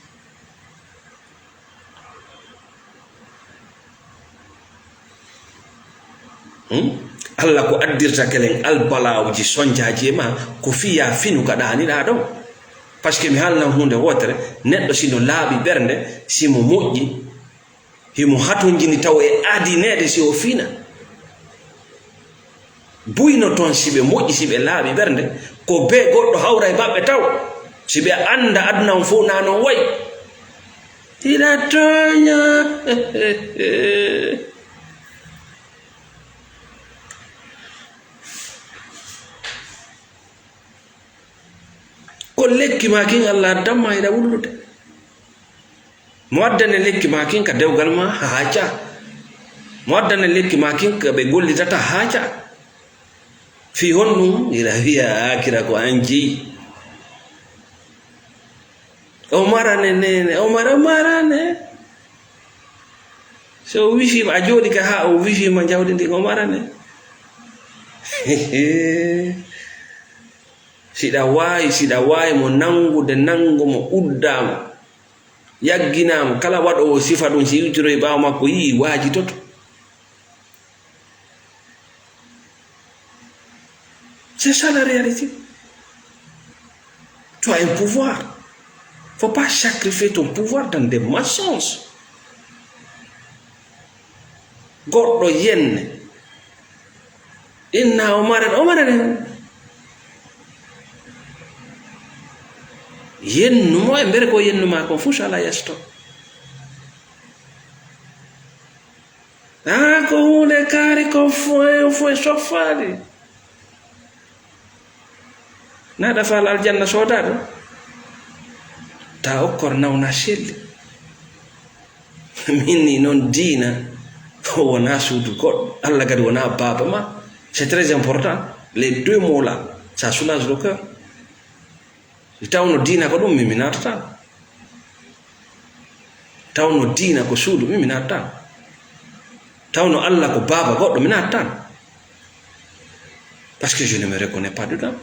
Hmm? Allah ko addirta kelen albalawji sonjaaji e ma, ko fiya finu ka ɗaaniɗa ɗon. Parce que mi haalnan huunde wootere, neɗɗo sino laaɓi ɓernde, simo moƴƴi, himo hatonjini taw e adineede si o fina. Buyno ton si ɓe moƴƴi, si ɓe laaɓi ɓernde, ko bee goɗɗo hawra e maɓɓe taw. Si ɓe annda aduna on fow na non wayi. Hiɗa tooña. Ko lekki ma kin Allah addan ma hiɗa wullude. Mo addane lekki ma kin ka dewgal ma haaca. Mo addane lekki ma kin ka ɓe gollitata haaca. Fii honɗum? Hiɗa wi'a aakira ko an jeyi. O marane neene, o mara, marane. So o wifiima, a jooɗi ka haa o wifiima jawdi ndin, o marane. Siɗa waawi, siɗa waawi mo nangude, nangu mo uddaama. Yagginaama, kala waɗoowo sifa ɗum, si iwtiroyi ɓaawo makko, yii, waajitoto. C'est ça la réalité. Tu as un pouvoir. Faut pas sacrifier ton pouvoir dans des mensonges. Goɗɗo yenne. Inna Omar en, Omar en. Yennu mo e mbere ko yennu ma kon fuu sala yesto. Ah, ko huunde kaari ko foin, foin soffaali. Naɗa faal aljanna soodaaɗo. Ta okkor nawna selli. Min ni noon diina ko wona suudu goɗɗo. Allah kadi wona baaba ma. C'est très important. Les deux mots là, ça soulage le cœur. Si tawno diina ko ɗum, min mi naatata. Tawno diina ko suudu, min mi naatata. Tawno Allah ko baaba goɗɗo, mi naatata. Parce que je ne me reconnais pas dedans.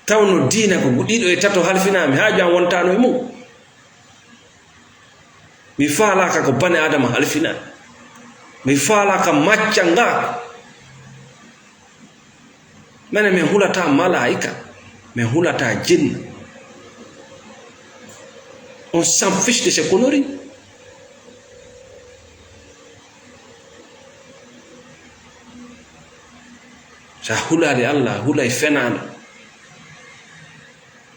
Tawno diina ko ɗiɗo e tato halfinaami, haaju am wontano e mum. Mi faalaaka ko bane Adama halfina. Mi faalaaka macca nga. Mene, min hulata malaika, min hulata jinna. On s'en fiche de ces conneries. Sa hulaali Allah, hulay fenaande.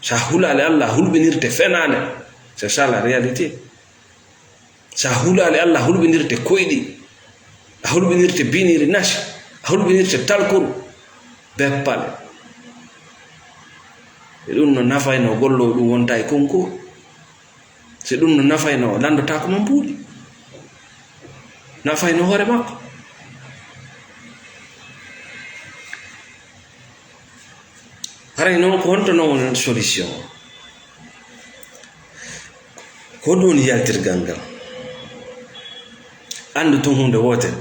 Sa hulaali Allah, hulɓinirte fenaande. C'est ça la réalité. Sa hulaali Allah, hulɓinirte koyɗi. A hulɓinirte biniri nasi. A hulɓinirte talkuru. Beppale. E ɗum no nafayno gollo ɗum wonta e concours. Si ɗum no nafayno, o lanndotaako mo mbuuɗi. Nafayno hoore makko. Haray noon, ko honto noon woni solution? Ko honɗum woni yaltirgal ngal? Anndu tun huunde wootere.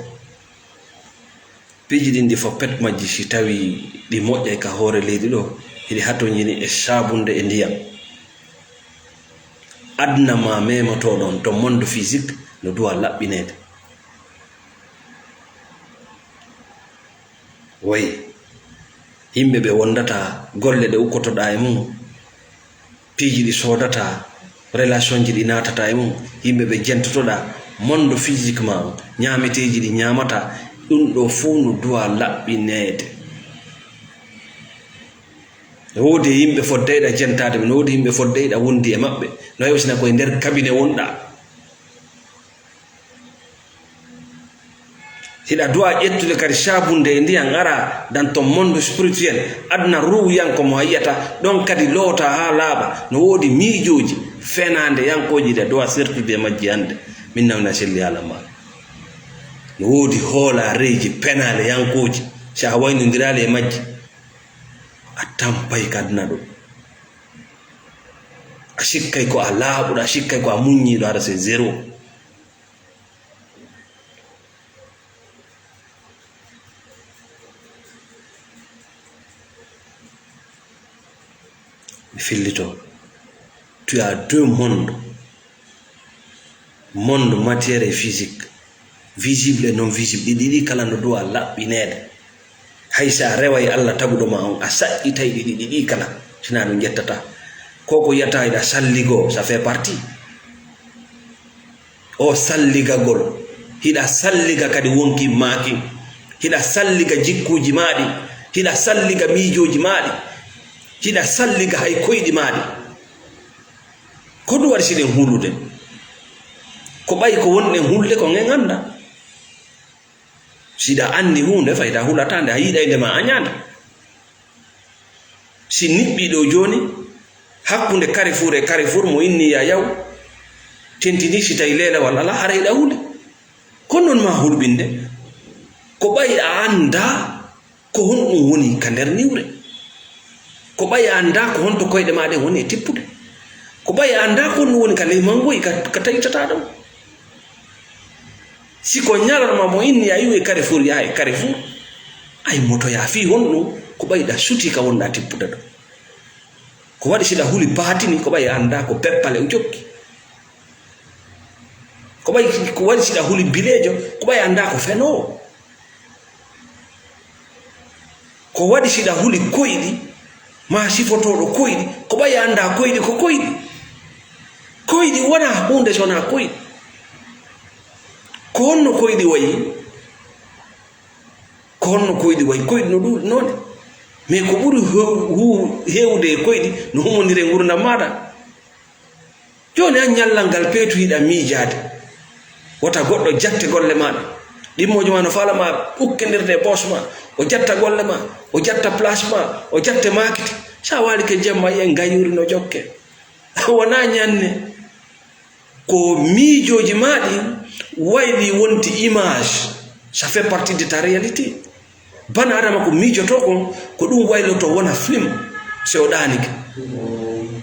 Piiji ɗin ɗi fof pet majji, si tawi ɗi moƴƴay ka hoore leydi ɗo, hiɗi hatonjini e saabunde e ndiyam. Aduna ma memoto ɗon to monde physique no duwa laɓɓineede. Way, yimɓe ɓe wondata golle ɗe ukkotoɗaa e mum, piiji ɗi soodataa, relation ji ɗi naatataa e mum, yimɓe ɓe jentotoɗaa, monde physiquement o, ñaameteeji ɗi ñaamataa, ɗum ɗo fof no duwa laɓɓineede. No woodi e yimɓe foddeyɗa jentaade ɓe, no woodi yimɓe foddeyɗa wondi e maɓɓe, no heewi sina koye nder cabinet wonɗaa. Hiɗa du'a ƴettude kadi saabunde e ndiyan, ara dans ton monde spirituel, aduna ruuhuyanko mo a yi'ata, ɗon kadi loota haa laaɓa. No woodi miijooji fenaande yankooji ɗi a du'a sertude e majji hannde. Min nawna selli haala ma. No woodi hoolaareeji penaale yankooji, si a waynondiraali e majji, a tampay ka aduna ɗo. A sikkay ko a laaɓuɗo, a sikkay ko a muññiiɗo, hara c'est zéro. Mi fillito. Tu as deux mondes. Monde matière et physique. Visible et non visible. Ɗi ɗiɗi kala no duwa laɓɓineede. Hay si a reway Allah taguɗo ma on, a saɗɗitay ɗi ɗiɗi ɗi kala. Sina ɗum ƴettata. Ko ko yata hiɗa salligo, ça fait partie. O salligagol, hiɗa salliga kadi wonki maakin, hiɗa salliga jikkuuji maaɗi, hiɗa salliga miijooji maaɗi, hiɗa salliga hay koyɗi maaɗi. Ko ɗum waɗi siɗen hulude? Ko ɓay ko wonɗen hulde kon en annda. Siɗa anndi huunde, fayda hulata nde, a yiɗay nde ma a ñaanda. Si niɓɓii ɗo jooni, hakkunde Carrefour e Carrefour, mo inni ya yaw, tentini si tawi leelewal alaa, hara hiɗa huli. Ko non ma hulɓinde. Ko ɓay a anndaa ko honɗum woni ka nder niwre. Ko ɓay a anndaa ko honto koyɗe maa ɗen woni e tippude. Ko ɓay a anndaa ko honɗum woni ka ley mangoyi, ka, ka tawitataa ɗon. Si ko ñalarma mo inni a iwi e Carrefour, yaha e Carrefour, ay motoya fii honɗum? Ko ɓay ɗa suti ka wonɗa tippude ɗo. Ko waɗi siɗa huli paatini, ko ɓay a anndaa ko beppale o jokki. Ko ɓay, ko waɗi siɗa huli bileejo, ko ɓay a anndaa ko fenoowo. Ko waɗi siɗa huli koyɗi, maa sifotooɗo koyɗi, ko ɓay a anndaa koyɗi ko koyɗi. Koyɗi wonaa huunde so wonaa koyɗi. Ko honno koyɗi wayi? Ko honno koyɗi wayi? Koyɗi no ɗuuɗi noone. Mais ko ɓuri hew-, hu-, heewde e koyɗi no humondiri e ngurndan maaɗa. Jooni an ñallal ngal peetu hiɗa miijaade. Wota goɗɗo jatte golle maaɗa. Ɗimmoojo ma no faala ma ukkindirde e boos ma. O jatta golle ma. O jatta place ma. O jatte maakiti. Sa waalike jemma en gayuuri no jokke. Wonaa ñanne. Ko miijooji ma ɗin wayli wonti image. Ça fait partie de ta réalité. Bana adama ko miijoto kon, ko ɗum wayloto wona film, si o ɗaanike.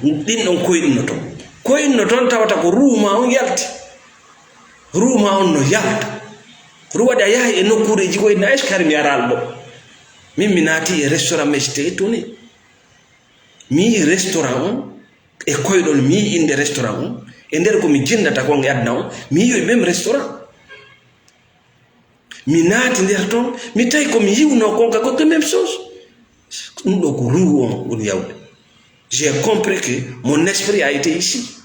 Ɗin ɗon koyɗinno ton. Koyɗinno ton tawata ko ruu ma on yalti. Ruu ma on no yalta. Ko ɗum waɗi a yahay e nokkuureeji ko inna, "Est-ce que hari mi araali ɗo?" Min mi naati e restaurant, mi esti toni. Mi yi'i restaurant on, e koyɗol mi yi'i innde restaurant on. E nder ko mi jinndata kon e aduna on, mi yi'i même restaurant. Mi naati nder ton, mi tawi ko mi yi'unoo kon ka ko même chose. Ɗum ɗo ko ruu on woni yawde. J'ai compris que mon esprit a été ici.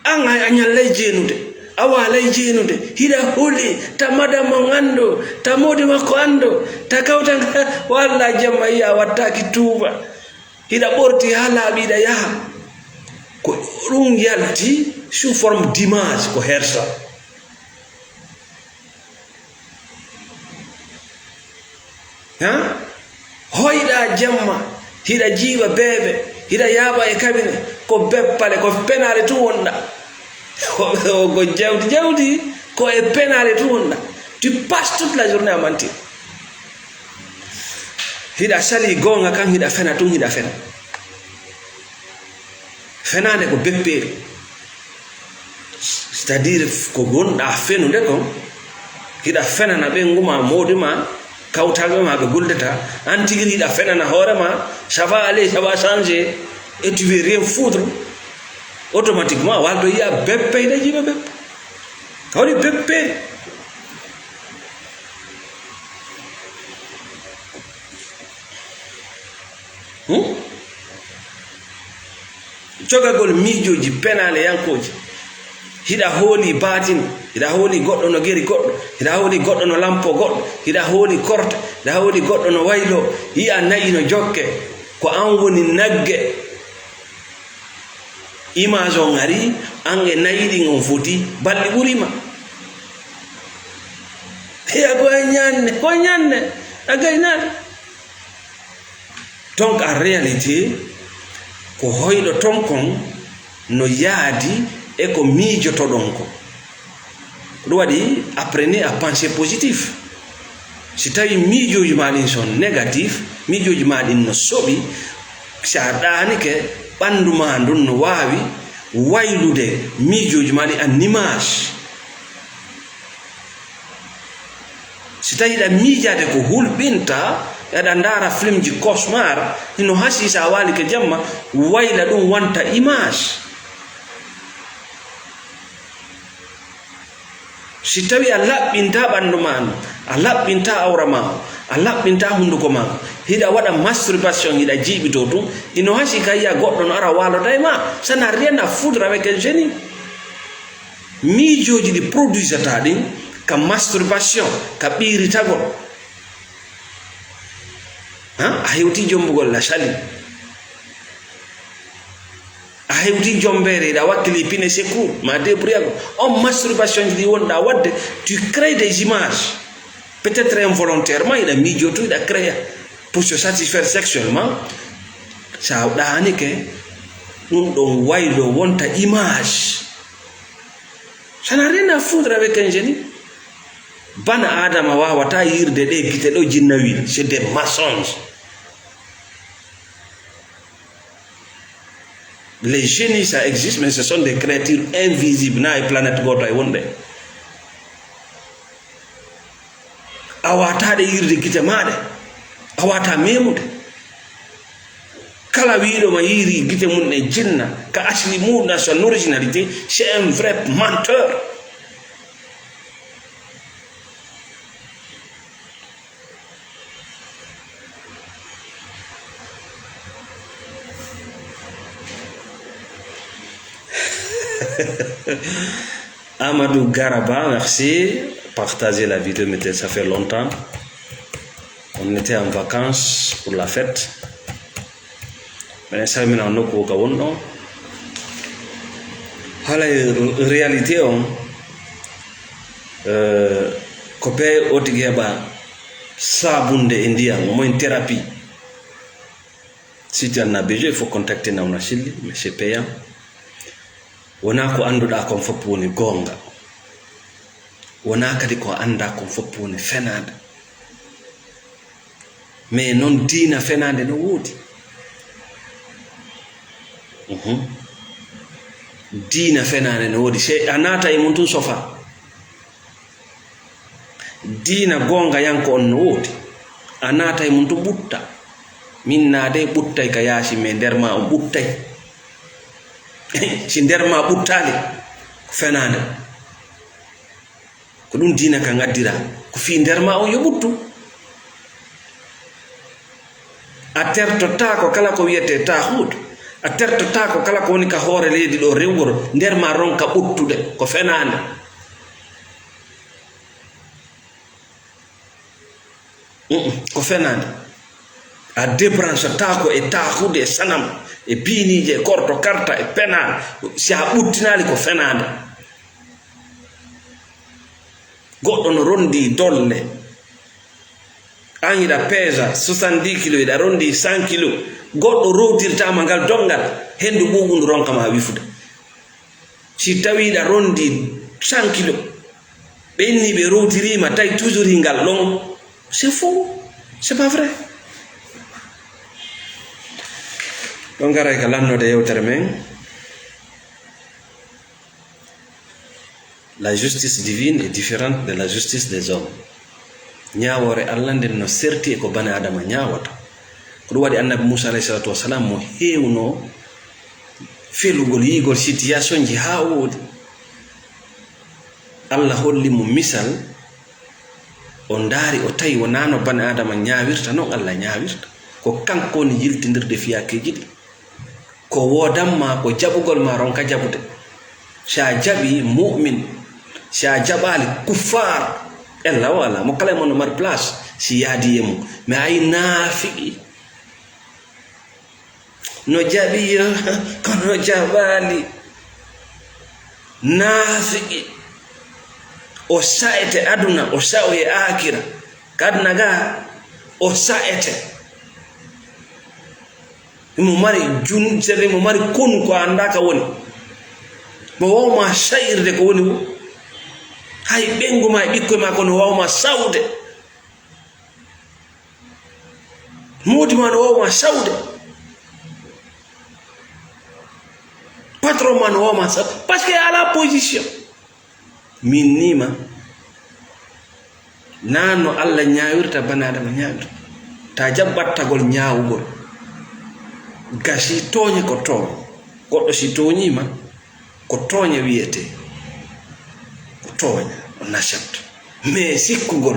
An a, a ñallay jeenude, a waalay jeenude, hiɗa huli, ta madam on anndo, ta moodi makko anndo, ta kawtal ngal, walla jemma yi'a a wattaaki tuuba. Hiɗa ɓorti haa laaɓi, hiɗa yaha. Ko ɗum yalti sous forme d'image, ko hersa. Ha? Hoyɗa jemma, hiɗa jiiɓa beebe, hiɗa yaaɓa e kabine, ko beppale, ko penaale tun wonɗa. Ko, ko jawdi, jawdi, ko e penaale tun wonɗa. Tu passes toute la journée à mentir. Hiɗa sali goonga kan, hiɗa fena tun, hiɗa fena. Fenaande ko beppeeri. C'est-à-dire, ko gonɗa fenude kon, hiɗa fenana ɓeyngu ma, moodi ma, kawtalɓe ma ɓe guldata, an tigi hiɗa fenana hoore ma, ça va aller, ça va changer, et tu veux rien foutre, automatiquement, a walto yi'a beppe, hiɗa jiiɓa beppe. A waɗi beppeeri. Hmm? Cogagol miijooji penaaleyankooji. Hiɗa hooli baatin, hiɗa hooli goɗɗo no geri goɗɗo, hiɗa hooli goɗɗo no lampo goɗɗo, hiɗa hooli korte, hiɗa hooli goɗɗo no waylo, yi'a nayi no jokke, ko an woni nagge. Image on ari, an e nayi ɗin on foti, balɗi ɓuri ma. Hiya ko ñanne, ko ñanne, a gaynaaka. Donc, en réalité, ko hoyɗo ton kon no yaadi e ko miijotoɗon ko. Ɗum waɗi, apprenez à penser positif. Si tawi miijooji ma ɗin son négatif, miijooji ma ɗin no soɓi, si a ɗaanike, ɓanndu ma ndun no waawi waylude miijooji ma ɗin en image. Si tawi hiɗa miijaade ko hulɓinta, aɗa ndaara filmji cauchemar, hino hasii si a waalike jamma, wayla ɗum wonta image. Si tawi a laɓɓinta ɓanndu ma ndu, a laɓɓinta awra ma o, a laɓɓinta hunnduko ma o, hiɗa waɗa masturbation, hiɗa jiiɓitoo tun, hino hasii ka yi'a goɗɗo no ara waalota e ma, ça n'a rien à foutre avec un génie. Miijooji ɗi produisata ɗin ka masturbation, ka ɓiiritagol. Ha? A hewti jombugol la sali. A hewti jombeere, hiɗa wakkili pine secours, ma débrouillagol. On masturbation ji ɗi wonɗa waɗde, tu crées des images. Peut-être involontairement, hiɗa miijo to, hiɗa créa pour se satisfaire sexuellement. Sa ɗaanike, ɗum ɗon waylo wonta image. Ça n'a rien à foutre avec un génie. Bana Adama wawata yirde ɗe gite ɗo jinna wi. C'est des mensonges. Les génies, ça existe, mais ce sont des créatures invisibles. Na e planète goto e wonde. A wata ɗe yirde gite maɗe. A wata memude. Kala wiiɗo ma yiiri gite mum e jinna, ka asli mum, dans son originalité, c'est un vrai menteur. Amadou Garaba, merci. Partagez la vidéo, mettez, ça fait longtemps. On était en vacances pour la fête. Minen salmina nokku o ka wonɗo. Haala réalité on, euh, ko be o tigi heɓa sabunde e ndiyam, au moins thérapie. Si tu en as besoin, il faut contacter Nawna Chili, mais c'est payant. Wonaa ko annduɗaa kon fof woni goonga. Wonaa kadi ko anndaa kon fof woni fenaande. Mais noon diina fenaande no woodi. Mhm. Diina fenaande no woodi. Se a naata e mum tun sofa. Diina goongayanko on no woodi. A naata e mum tun ɓutta. Min naade ɓuttay ka yaasi, mais nder ma on ɓuttay. Si nder ma ɓuttaali, ko fenaande. Ko ɗum diina ka ngaddira. Ko fii nder ma on yo ɓuttu. A tertotaako kala ko wiyetee taahuut. A tertotaako kala ko woni ka hoore leydi ɗo rewgol, nder ma ronka ɓuttude. Ko fenaande. Mm-mm, ko fenaande. A débranchetaako e taahude e sanam, e biiniije, e korto karta, e pena. Si a ɓuttinaali, ko fenaande. Goɗɗo no rondi dolle. An hiɗa peesa soixante-dix kilo, hiɗa rondi cent kilo. Goɗɗo rowtirtaama ngal donngal, henndu ɓuuɓundu ronka ma wifude. Si tawi hiɗa rondi cent kilo, ɓe inni ɓe rowtiriima, tawi toujours ngal ɗon, c'est faux, c'est pas vrai. Ɗon garay ka lannoode yewtere men. La justice divine est différente de la justice des hommes. Ñaawoore Allah nden no serti e ko bani Adama ñaawata. Ko ɗum waɗi Annabi Muusa alayhi salatu wassalam mo heewno felugol, yi'igol situation ji haa o woodi. Allah holli mo misal, o ndaari, o tawi wonaa no bani Adama ñaawirta, non Allah ñaawirta. Ko kanko woni yiltindirde fiyaakeeji ɗi. Ko woodan ma, ko jaɓugol ma ronka jaɓude. Si a jaɓi, mu'min. Si a jaɓaali, kuffaar. Ella o alaa, mo kala e mon no mari place, si yaadi e mum. Mais ay naafiqi. No jaɓi yo, kono jaɓaali. Naafiqi. O sa'ete aduna, o sa'oye aakira. Ka aduna ga, o sa'ete. Himo mari jun, sere himo mari konu ko a anndaa ka woni. Mo waawma sa'irde ko woni wo. Hay ɓeyngu ma e ɓikkoy ma ko no waawma sa'ude. Moodi ma no waawma sa'ude. Patron ma no waawma sa'ude. Parce que a alaa position. Min nii ma, naa no Allah ñaawirta, bani Adama ñaawirta. Ta jaɓ ɓattagol ñaawugol. Gasi tooñe ko tooñ. Goɗɗo si tooñii ma, ko tooñe wiyetee. Ko tooñe, on accepte. Mais sikkugol,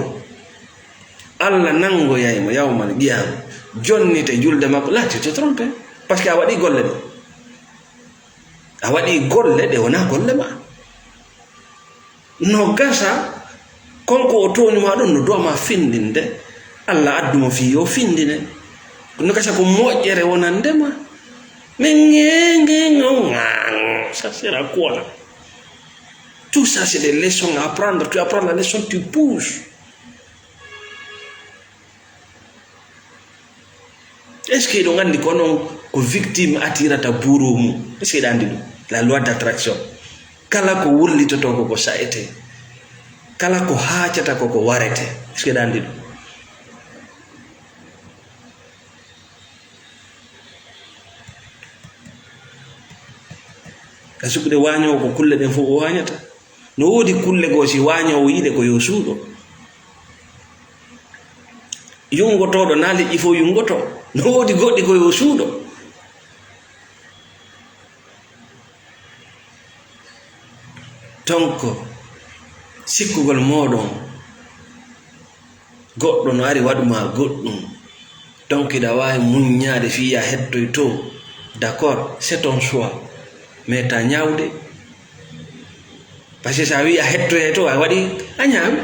Allah nanngoyay mo yawmal qiyaama, jonnite julde makko, là, tu te trompes. Parce que a waɗii golle ɗe. A waɗii golle ɗe wonaa golle ma. No gasa, kon ko o tooñu ma ɗon, no duwa ma findinde. Allah addu mo fii yo findine. No gasa ko moƴƴere wonande ma. Mais nge, nge, ngo, nga, ngo. Ça sert à quoi, là? Tout ça, c'est des leçons à apprendre. Tu apprends la leçon, tu bouges. Est-ce que hiɗon anndi ko onon ko victime attirata bourreau mum? Est-ce que hiɗa anndi ɗum? La loi d'attraction. Kala ko wullitotoo ko ko sa'etee. Kala ko haacata ko ko waretee. Est-ce que hiɗa anndi ɗum? Ka suɓude waañoowo ko kulle ɗen fof o waañata. No woodi kulle goo si waañoowo yiɗe ko yo suuɗo. Yungotooɗo naa liƴƴi fof yungotoo. No woodi goɗɗi ko yo suuɗo. Donc, sikkugol mooɗon goɗɗo no ari waɗu ma goɗɗum, donc hiɗa waawi muññaade fii a hettoy to, d'accord, c'est ton choix, mais ta ñaawde. Parce que so a wii a hettoyay to, a waɗi, a ñaami.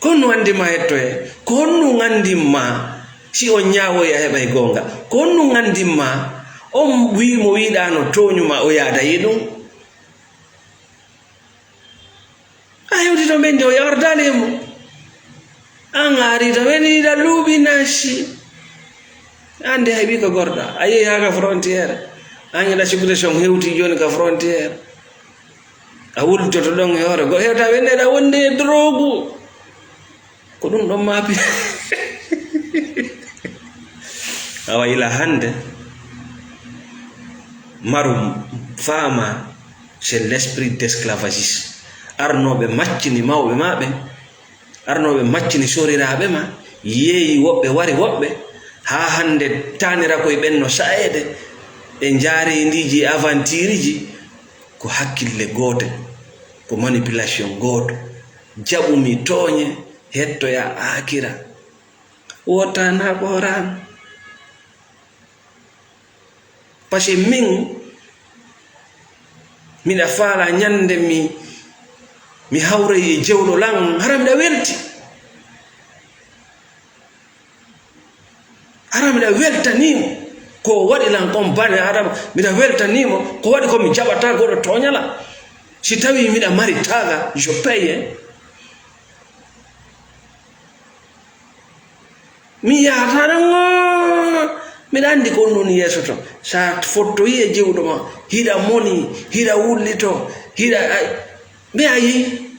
Ko honɗum anndin ma hettoyay? Ko honɗum anndin ma si on ñaawoyi a heɓay goonga? Ko honɗum anndin ma on wii mo wiɗaa no tooñu ma o yaada e ɗum? A hewti to ɓenndi o yawardaali e mum. An a ari to ɓenndi hiɗa luuɓi nasi. An de hay ɓii ko gorɗa. A yehi haa ka frontière. An hiɗa sikkude si on hewti jooni ka frontière. A wultoto ɗon e hoore. Go hewta ɓenndi hiɗa wondi e drogu. Ko ɗum ɗon maapi. Awa ila hannde, maru faama, c'est l'esprit d'esclavagiste. Arnooɓe maccini mawɓe maa ɓen, arnooɓe maccini soriraaɓe maa, yeeyi woɓɓe, wari woɓɓe, haa hannde taanira koye ɓen no sa'eede e njaareendiiji e avantiiriji, ko hakkille goote, ko manipulation gooto. Jaɓu mi tooñe, hettoya aakira. Wota na ko ran. Parce que min, miɗa faala ñande mi, mi hawray e jewɗo lan, hara miɗa welti. Hara miɗa weltanii mo. Ko o waɗi lan kon bane Adama, miɗa weltanii mo. Ko waɗi ko mi jaɓata goɗɗo tooña lan. Si tawii miɗa mari taaga, je paye. Mi yahata ɗon, miɗa anndi ko on ɗon yeeso to. Sa fottoyi e jewɗo ma, hiɗa moni, hiɗa wullito, hiɗa, ay, mi a yehi.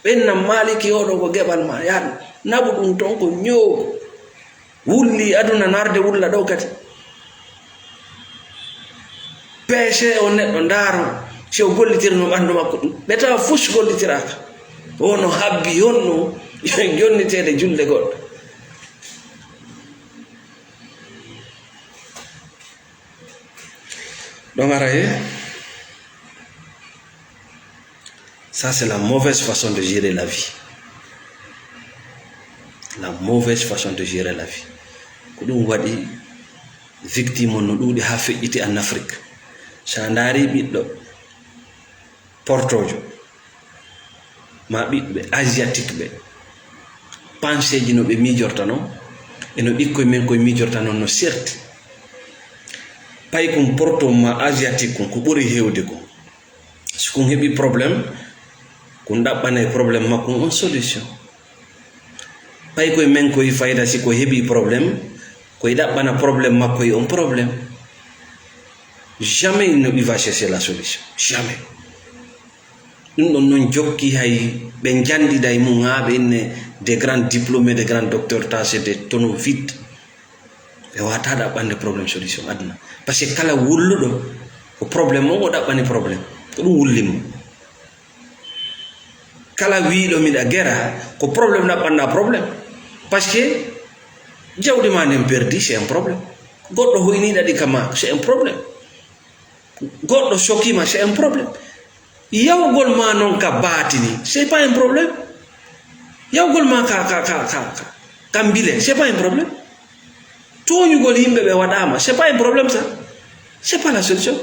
Ɓen nan maaliki oɗo ko geɓal ma, yaadu. Naɓu ɗum ton ko ñoogo. Wulli aduna narde wulla ɗo kadi. Peese o neɗɗo ndaaro si o gollitirno ɓanndu makko ɗum. Ɓe tawa fus gollitiraaka. O no habbi honno jonniteede julde goɗɗo. Ɗon ara e Ça, c'est la mauvaise façon de gérer la vie. La mauvaise façon de gérer la vie. Ko ɗum waɗi victime on no ɗuuɗi haa feƴƴiti en Afrique. So a ndaari ɓiɗɗo portoojo, ma ɓiɓɓe asiatique ɓe, panseeji no ɓe miijorta non, e no ɓikkoy men koye miijorta non no serti. Pay kun porto ma asiatique kun ko ɓuri heewde kun. Si kun heɓi problème, kun ɗaɓɓanay problème makkun on solution. Pay koye men koye fayda si ko heɓi problème, koye ɗaɓɓana problème makko e on problème. Jamais il ne, il va chercher la solution. Jamais. Ɗum ɗon non jokki hay ɓe njanɗiday mum haa ɓe inne des grands diplômés, des grands docteurs, ta c'est des tonneaux vides. Ɓe wata ɗaɓɓande problème solution aduna. Parce que kala wulluɗo ko problème on o ɗaɓɓani problème. Ko ɗum wulli mo. Kala wiiɗo miɗa gera ko problème ɗaɓɓanɗa problème. Parce que jawdi ma nden perdi, c'est un problème. Goɗɗo hoyniɗa ɗi kama, c'est un problème. Goɗɗo sokima, c'est un problème. Yawgol ma non ka baatini, c'est pas un problème. Yawgol ma ka, ka, ka, ka, ka, ka mbile, c'est pas un problème. Tooñugol yimɓe ɓe waɗama, c'est pas un problème ça. C'est pas la solution.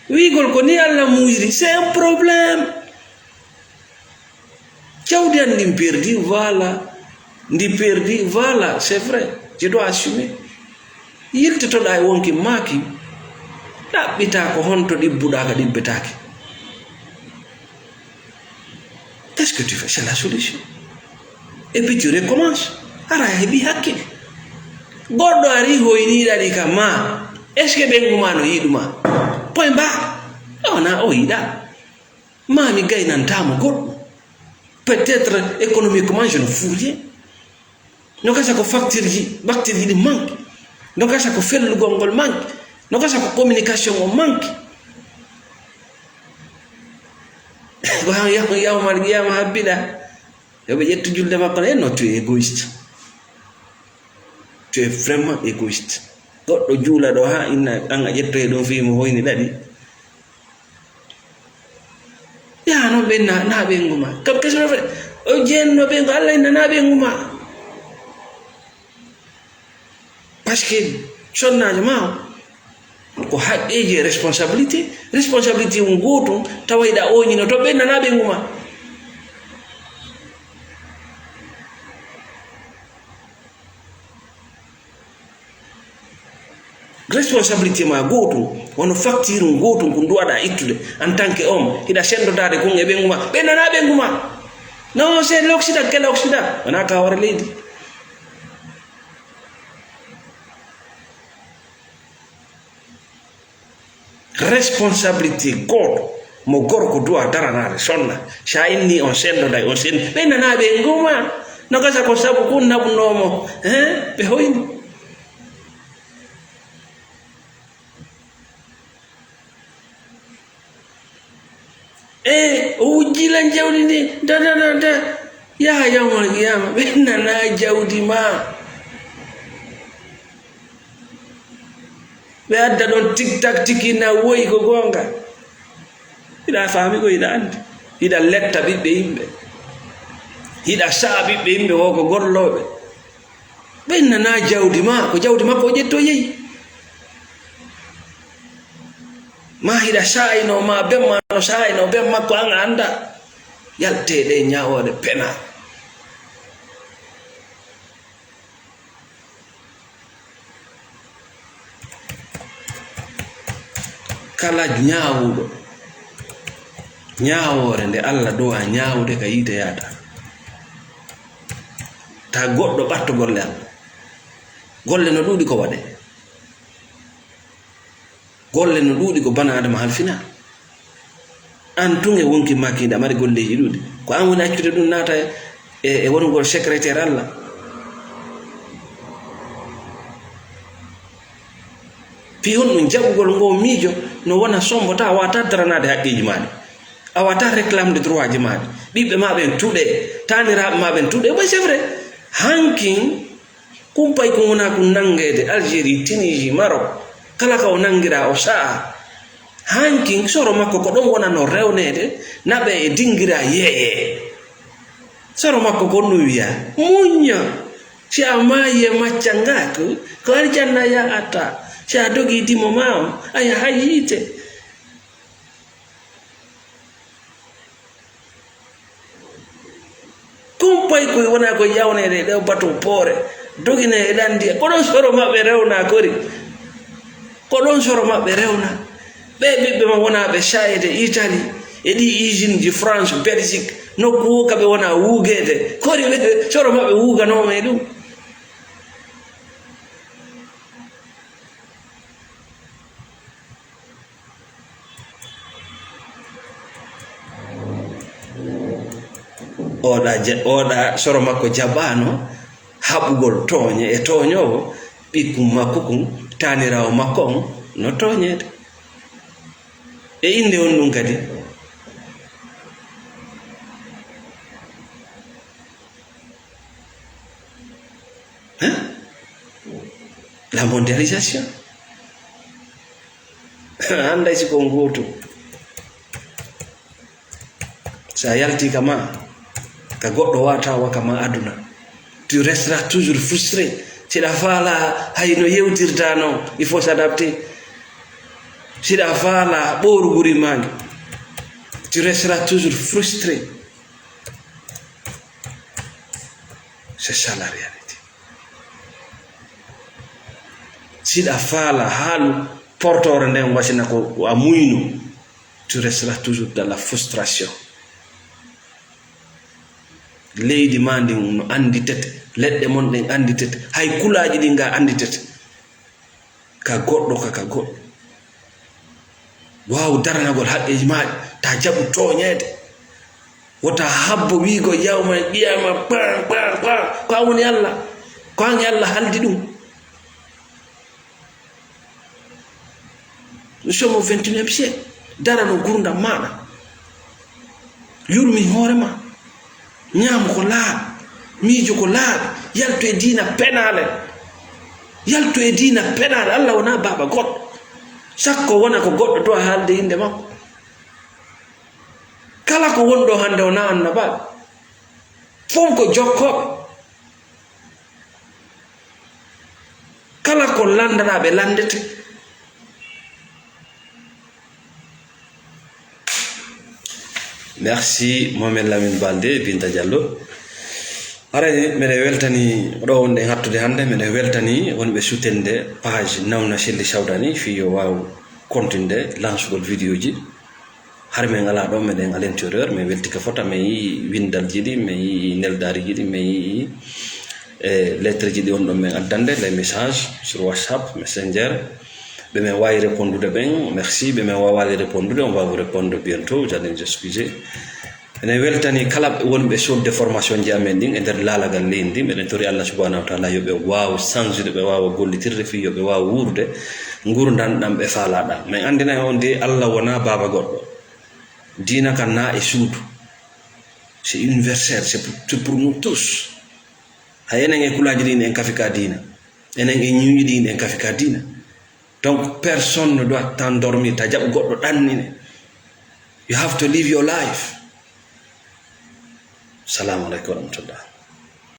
Wiigol ko ni Allah muuyiri, c'est un problème. Jawdi an ndin perdi, voilà. Ndi perdi, voilà, c'est vrai. Je dois assumer. Yiltotoɗa e wonki maaki, ɗaɓɓita ko honto ɗibbuɗa ka ɗibbetaake. Qu'est-ce que tu fais? C'est la solution. Et puis tu recommences. Ara a heɓi hakkil. Goɗɗo ari hoyniɗa ɗi ka ma. Est-ce que ɓengu ma no yiɗuma? Point barre. O na o yiɗa. Ma mi gaynantamo goɗɗo. Peut-être économiquement, je ne fous rien. No gasa ko facture ji, facture ji ɗi manque. No gasa ko fellugol ngol manque. No gasa ko communication o manque. Ko han yaw-, yawmal qiyama habbiɗa. Yo ɓe ƴettu julde makko. Eh, non, tu es égoïste. Tu es vraiment égoïste. Goɗɗo juula ɗo ha inna an a ƴettoye ɗum fii mo hoyni ɗaɗi. noon ɓen na, na ɓen nguma. Kam question o fe-, o jeenno ɓen ko Allah inna na ɓen nguma. Parce que sonnaajo ma o, ko haqqeeji e responsabilité. Responsabilité on gootum, tawa hiɗa ooñino to ɓen na, na ɓen nguma. Responsabilité ma gootum, wano facture on gootum, ko nduwaɗa ittude en tant que homme, hiɗa senndodaade kon e ɓen nguma. Ɓen na, na ɓen nguma. Non, c'est l'Occident, quel Occident? Wona ka hoore leydi. Responsabilité gooto mo gorko duwa daranaade sonna. So a inni on senndoday, on senndi. Ɓen na, na ɓen nguma. No gasa ko sabu kun naɓunoo mo. Hein? Ɓe hoyni. E o wujji lan jawdi ndi, da, da, da, da. Yaha yawmal qiyama, ɓe nana jawdi ma. Ɓe adda ɗon tik tak tiki na woyi ko goonga. Hiɗa faami ko hiɗa anndi. Hiɗa letta ɓiɓɓe yimɓe. Hiɗa sa'a ɓiɓɓe yimɓe wo ko gollooɓe. Ɓe nana jawdi ma, ko jawdi makko o ƴetto yehi. Ma hiɗa saayno, ma ben ma no saayno, ben makko an a annda. Yaltee ɗe ñaawoore pena. Kala ñaawuɗo, ñaawoore nde Allah duwa ñaawude ka yiite yaata. Ta goɗɗo ɓatto golle Allah. Golle no ɗuuɗi ko waɗe. Golle no ɗuuɗi ko bana Adama halfina. An tun e wonki maaki hiɗa mari golleeji ɗuuɗi. Ko an woni accude ɗum naata e, e, e wonugol secrétaire Allah. Fii honɗum jaɓugol ngoo miijo no wona sombo ta a wata daranaade haqqeeji maaɗi. A wata réclame de droit ji maaɗi. Ɓiɓɓe ma ɓen tuɗe, taaniraaɓe ma ɓen tuɗe. Oui, c'est vrai. Hankin, kumpay ko wona ko nanngeede Algérie, Tunisie, Maroc, kala ka o nanngiraa, o sa'a. Hankin, soro makko ko ɗon wona no rewneede, naɓe e dingira yeeye. Soro makko ko ɗum wiya, muñña. Si a maayi e macca ngaak, ko aljanna yahata. Si a dogi dimo ma on, a yaha yiite. Kumpay koy wona ko yawneede e ɗo bato poore, dogine e ɗan ndiya. Ko ɗon soro maɓɓe rewna kori. Ko ɗon soro maɓɓe rewna. Ɓe ɓiɓɓe ma wonaaɓe sayeede Italie e ɗi usine ji France, Belgique, nokku wo ka ɓe wona wuugeede. Kori ɓe soro maɓɓe wuuganooma e ɗum. Oɗa ja-, oɗa soro makko jaɓano haɓugol tooñe e tooñoowo, ɓikkun makko kun, taaniraawo makko on, no tooñeede. E innde on ɗum kadi. Hein? La mondialisation. Annday si ko ngootu. So a yalti ka ma, ka goɗɗo wata wa ka ma aduna. Tu resteras toujours frustré. Siɗa faala hay no yewtirta non, il faut s'adapter. Siɗa faala ɓooruguri maange. Tu resteras toujours frustré. C'est ça la réalité. Siɗa faala haalu portore nden wasina ko, ko a muyno, tu resteras toujours dans la frustration. Leydi ma ndin no annditete, leɗɗe mon ɗen annditete, hay kulaaji ɗin ga annditete. Ka goɗɗo ka, ka goɗɗo. Waaw daranagol haqqeeji maaɗi, ta jaɓu tooñeede. Wota habbo wiigo yawma e qiyama, pa, pa, pa, ko an woni Allah. Ko an e Allah haldi ɗum. Nous sommes au vingt et unième siècle. Darano gurdam maaɗa. Yurmin hoore ma. Ñaam ko laaɓi, miijo ko laaɓi, yaltu e diina penaale. Yaltu e diina penaale, Allah wonaa baaba goɗɗo. Sakko wona ko goɗɗo dowa haalde innde makko. Kala ko woni ɗo hannde wonaa annabaaɓe. Fof ko jokkooɓe. Kala ko lanndanaa ɓe lanndete. Merci Mohamed Lamine Balde, Binta Diallo. Haray meɗen weltani ɗo wonɗen hattude hannde, meɗen weltani wonɓe sutende page Nawna Selli Sawdani fii yo waaw kontinde lansugol vidéo ji. Hari men alaa ɗo, meɗen à l'intérieur, men weltike fota, men yii winndalji ɗi, men yii neldaariji ɗi, men yii, eh, lettre ji ɗi on ɗon men addande, les messages sur WhatsApp, Messenger. Ɓe men waawi répondude ɓen, merci. Ɓe men waawaali répondude, on va vous répondre bientôt, vous allez nous excuser. Ene weltani kala wonɓe sodde formation ji amen ɗin e nder laalagal leydi ndi. Meɗen tori Allah subhanahu wa taala yo ɓe waaw sansude, ɓe waawa gollitirde fii yo ɓe waaw wuurde ngurndan ɗan ɓe faalaɗa. Men anndinay on de, Allah wonaa baaba goɗɗo. Diina kan na e suudu. C'est universel, c'est pour, c'est pour nous tous. Hay enen e kulaaji ɗin en kafi ka diina. Enen e ñiiñi ɗin en kafi ka diina. Donc, personne ne doit t'endormir. Ta jaɓu goɗɗo ɗannine. You have to live your life. Salamu aleykum wa rahmatullah.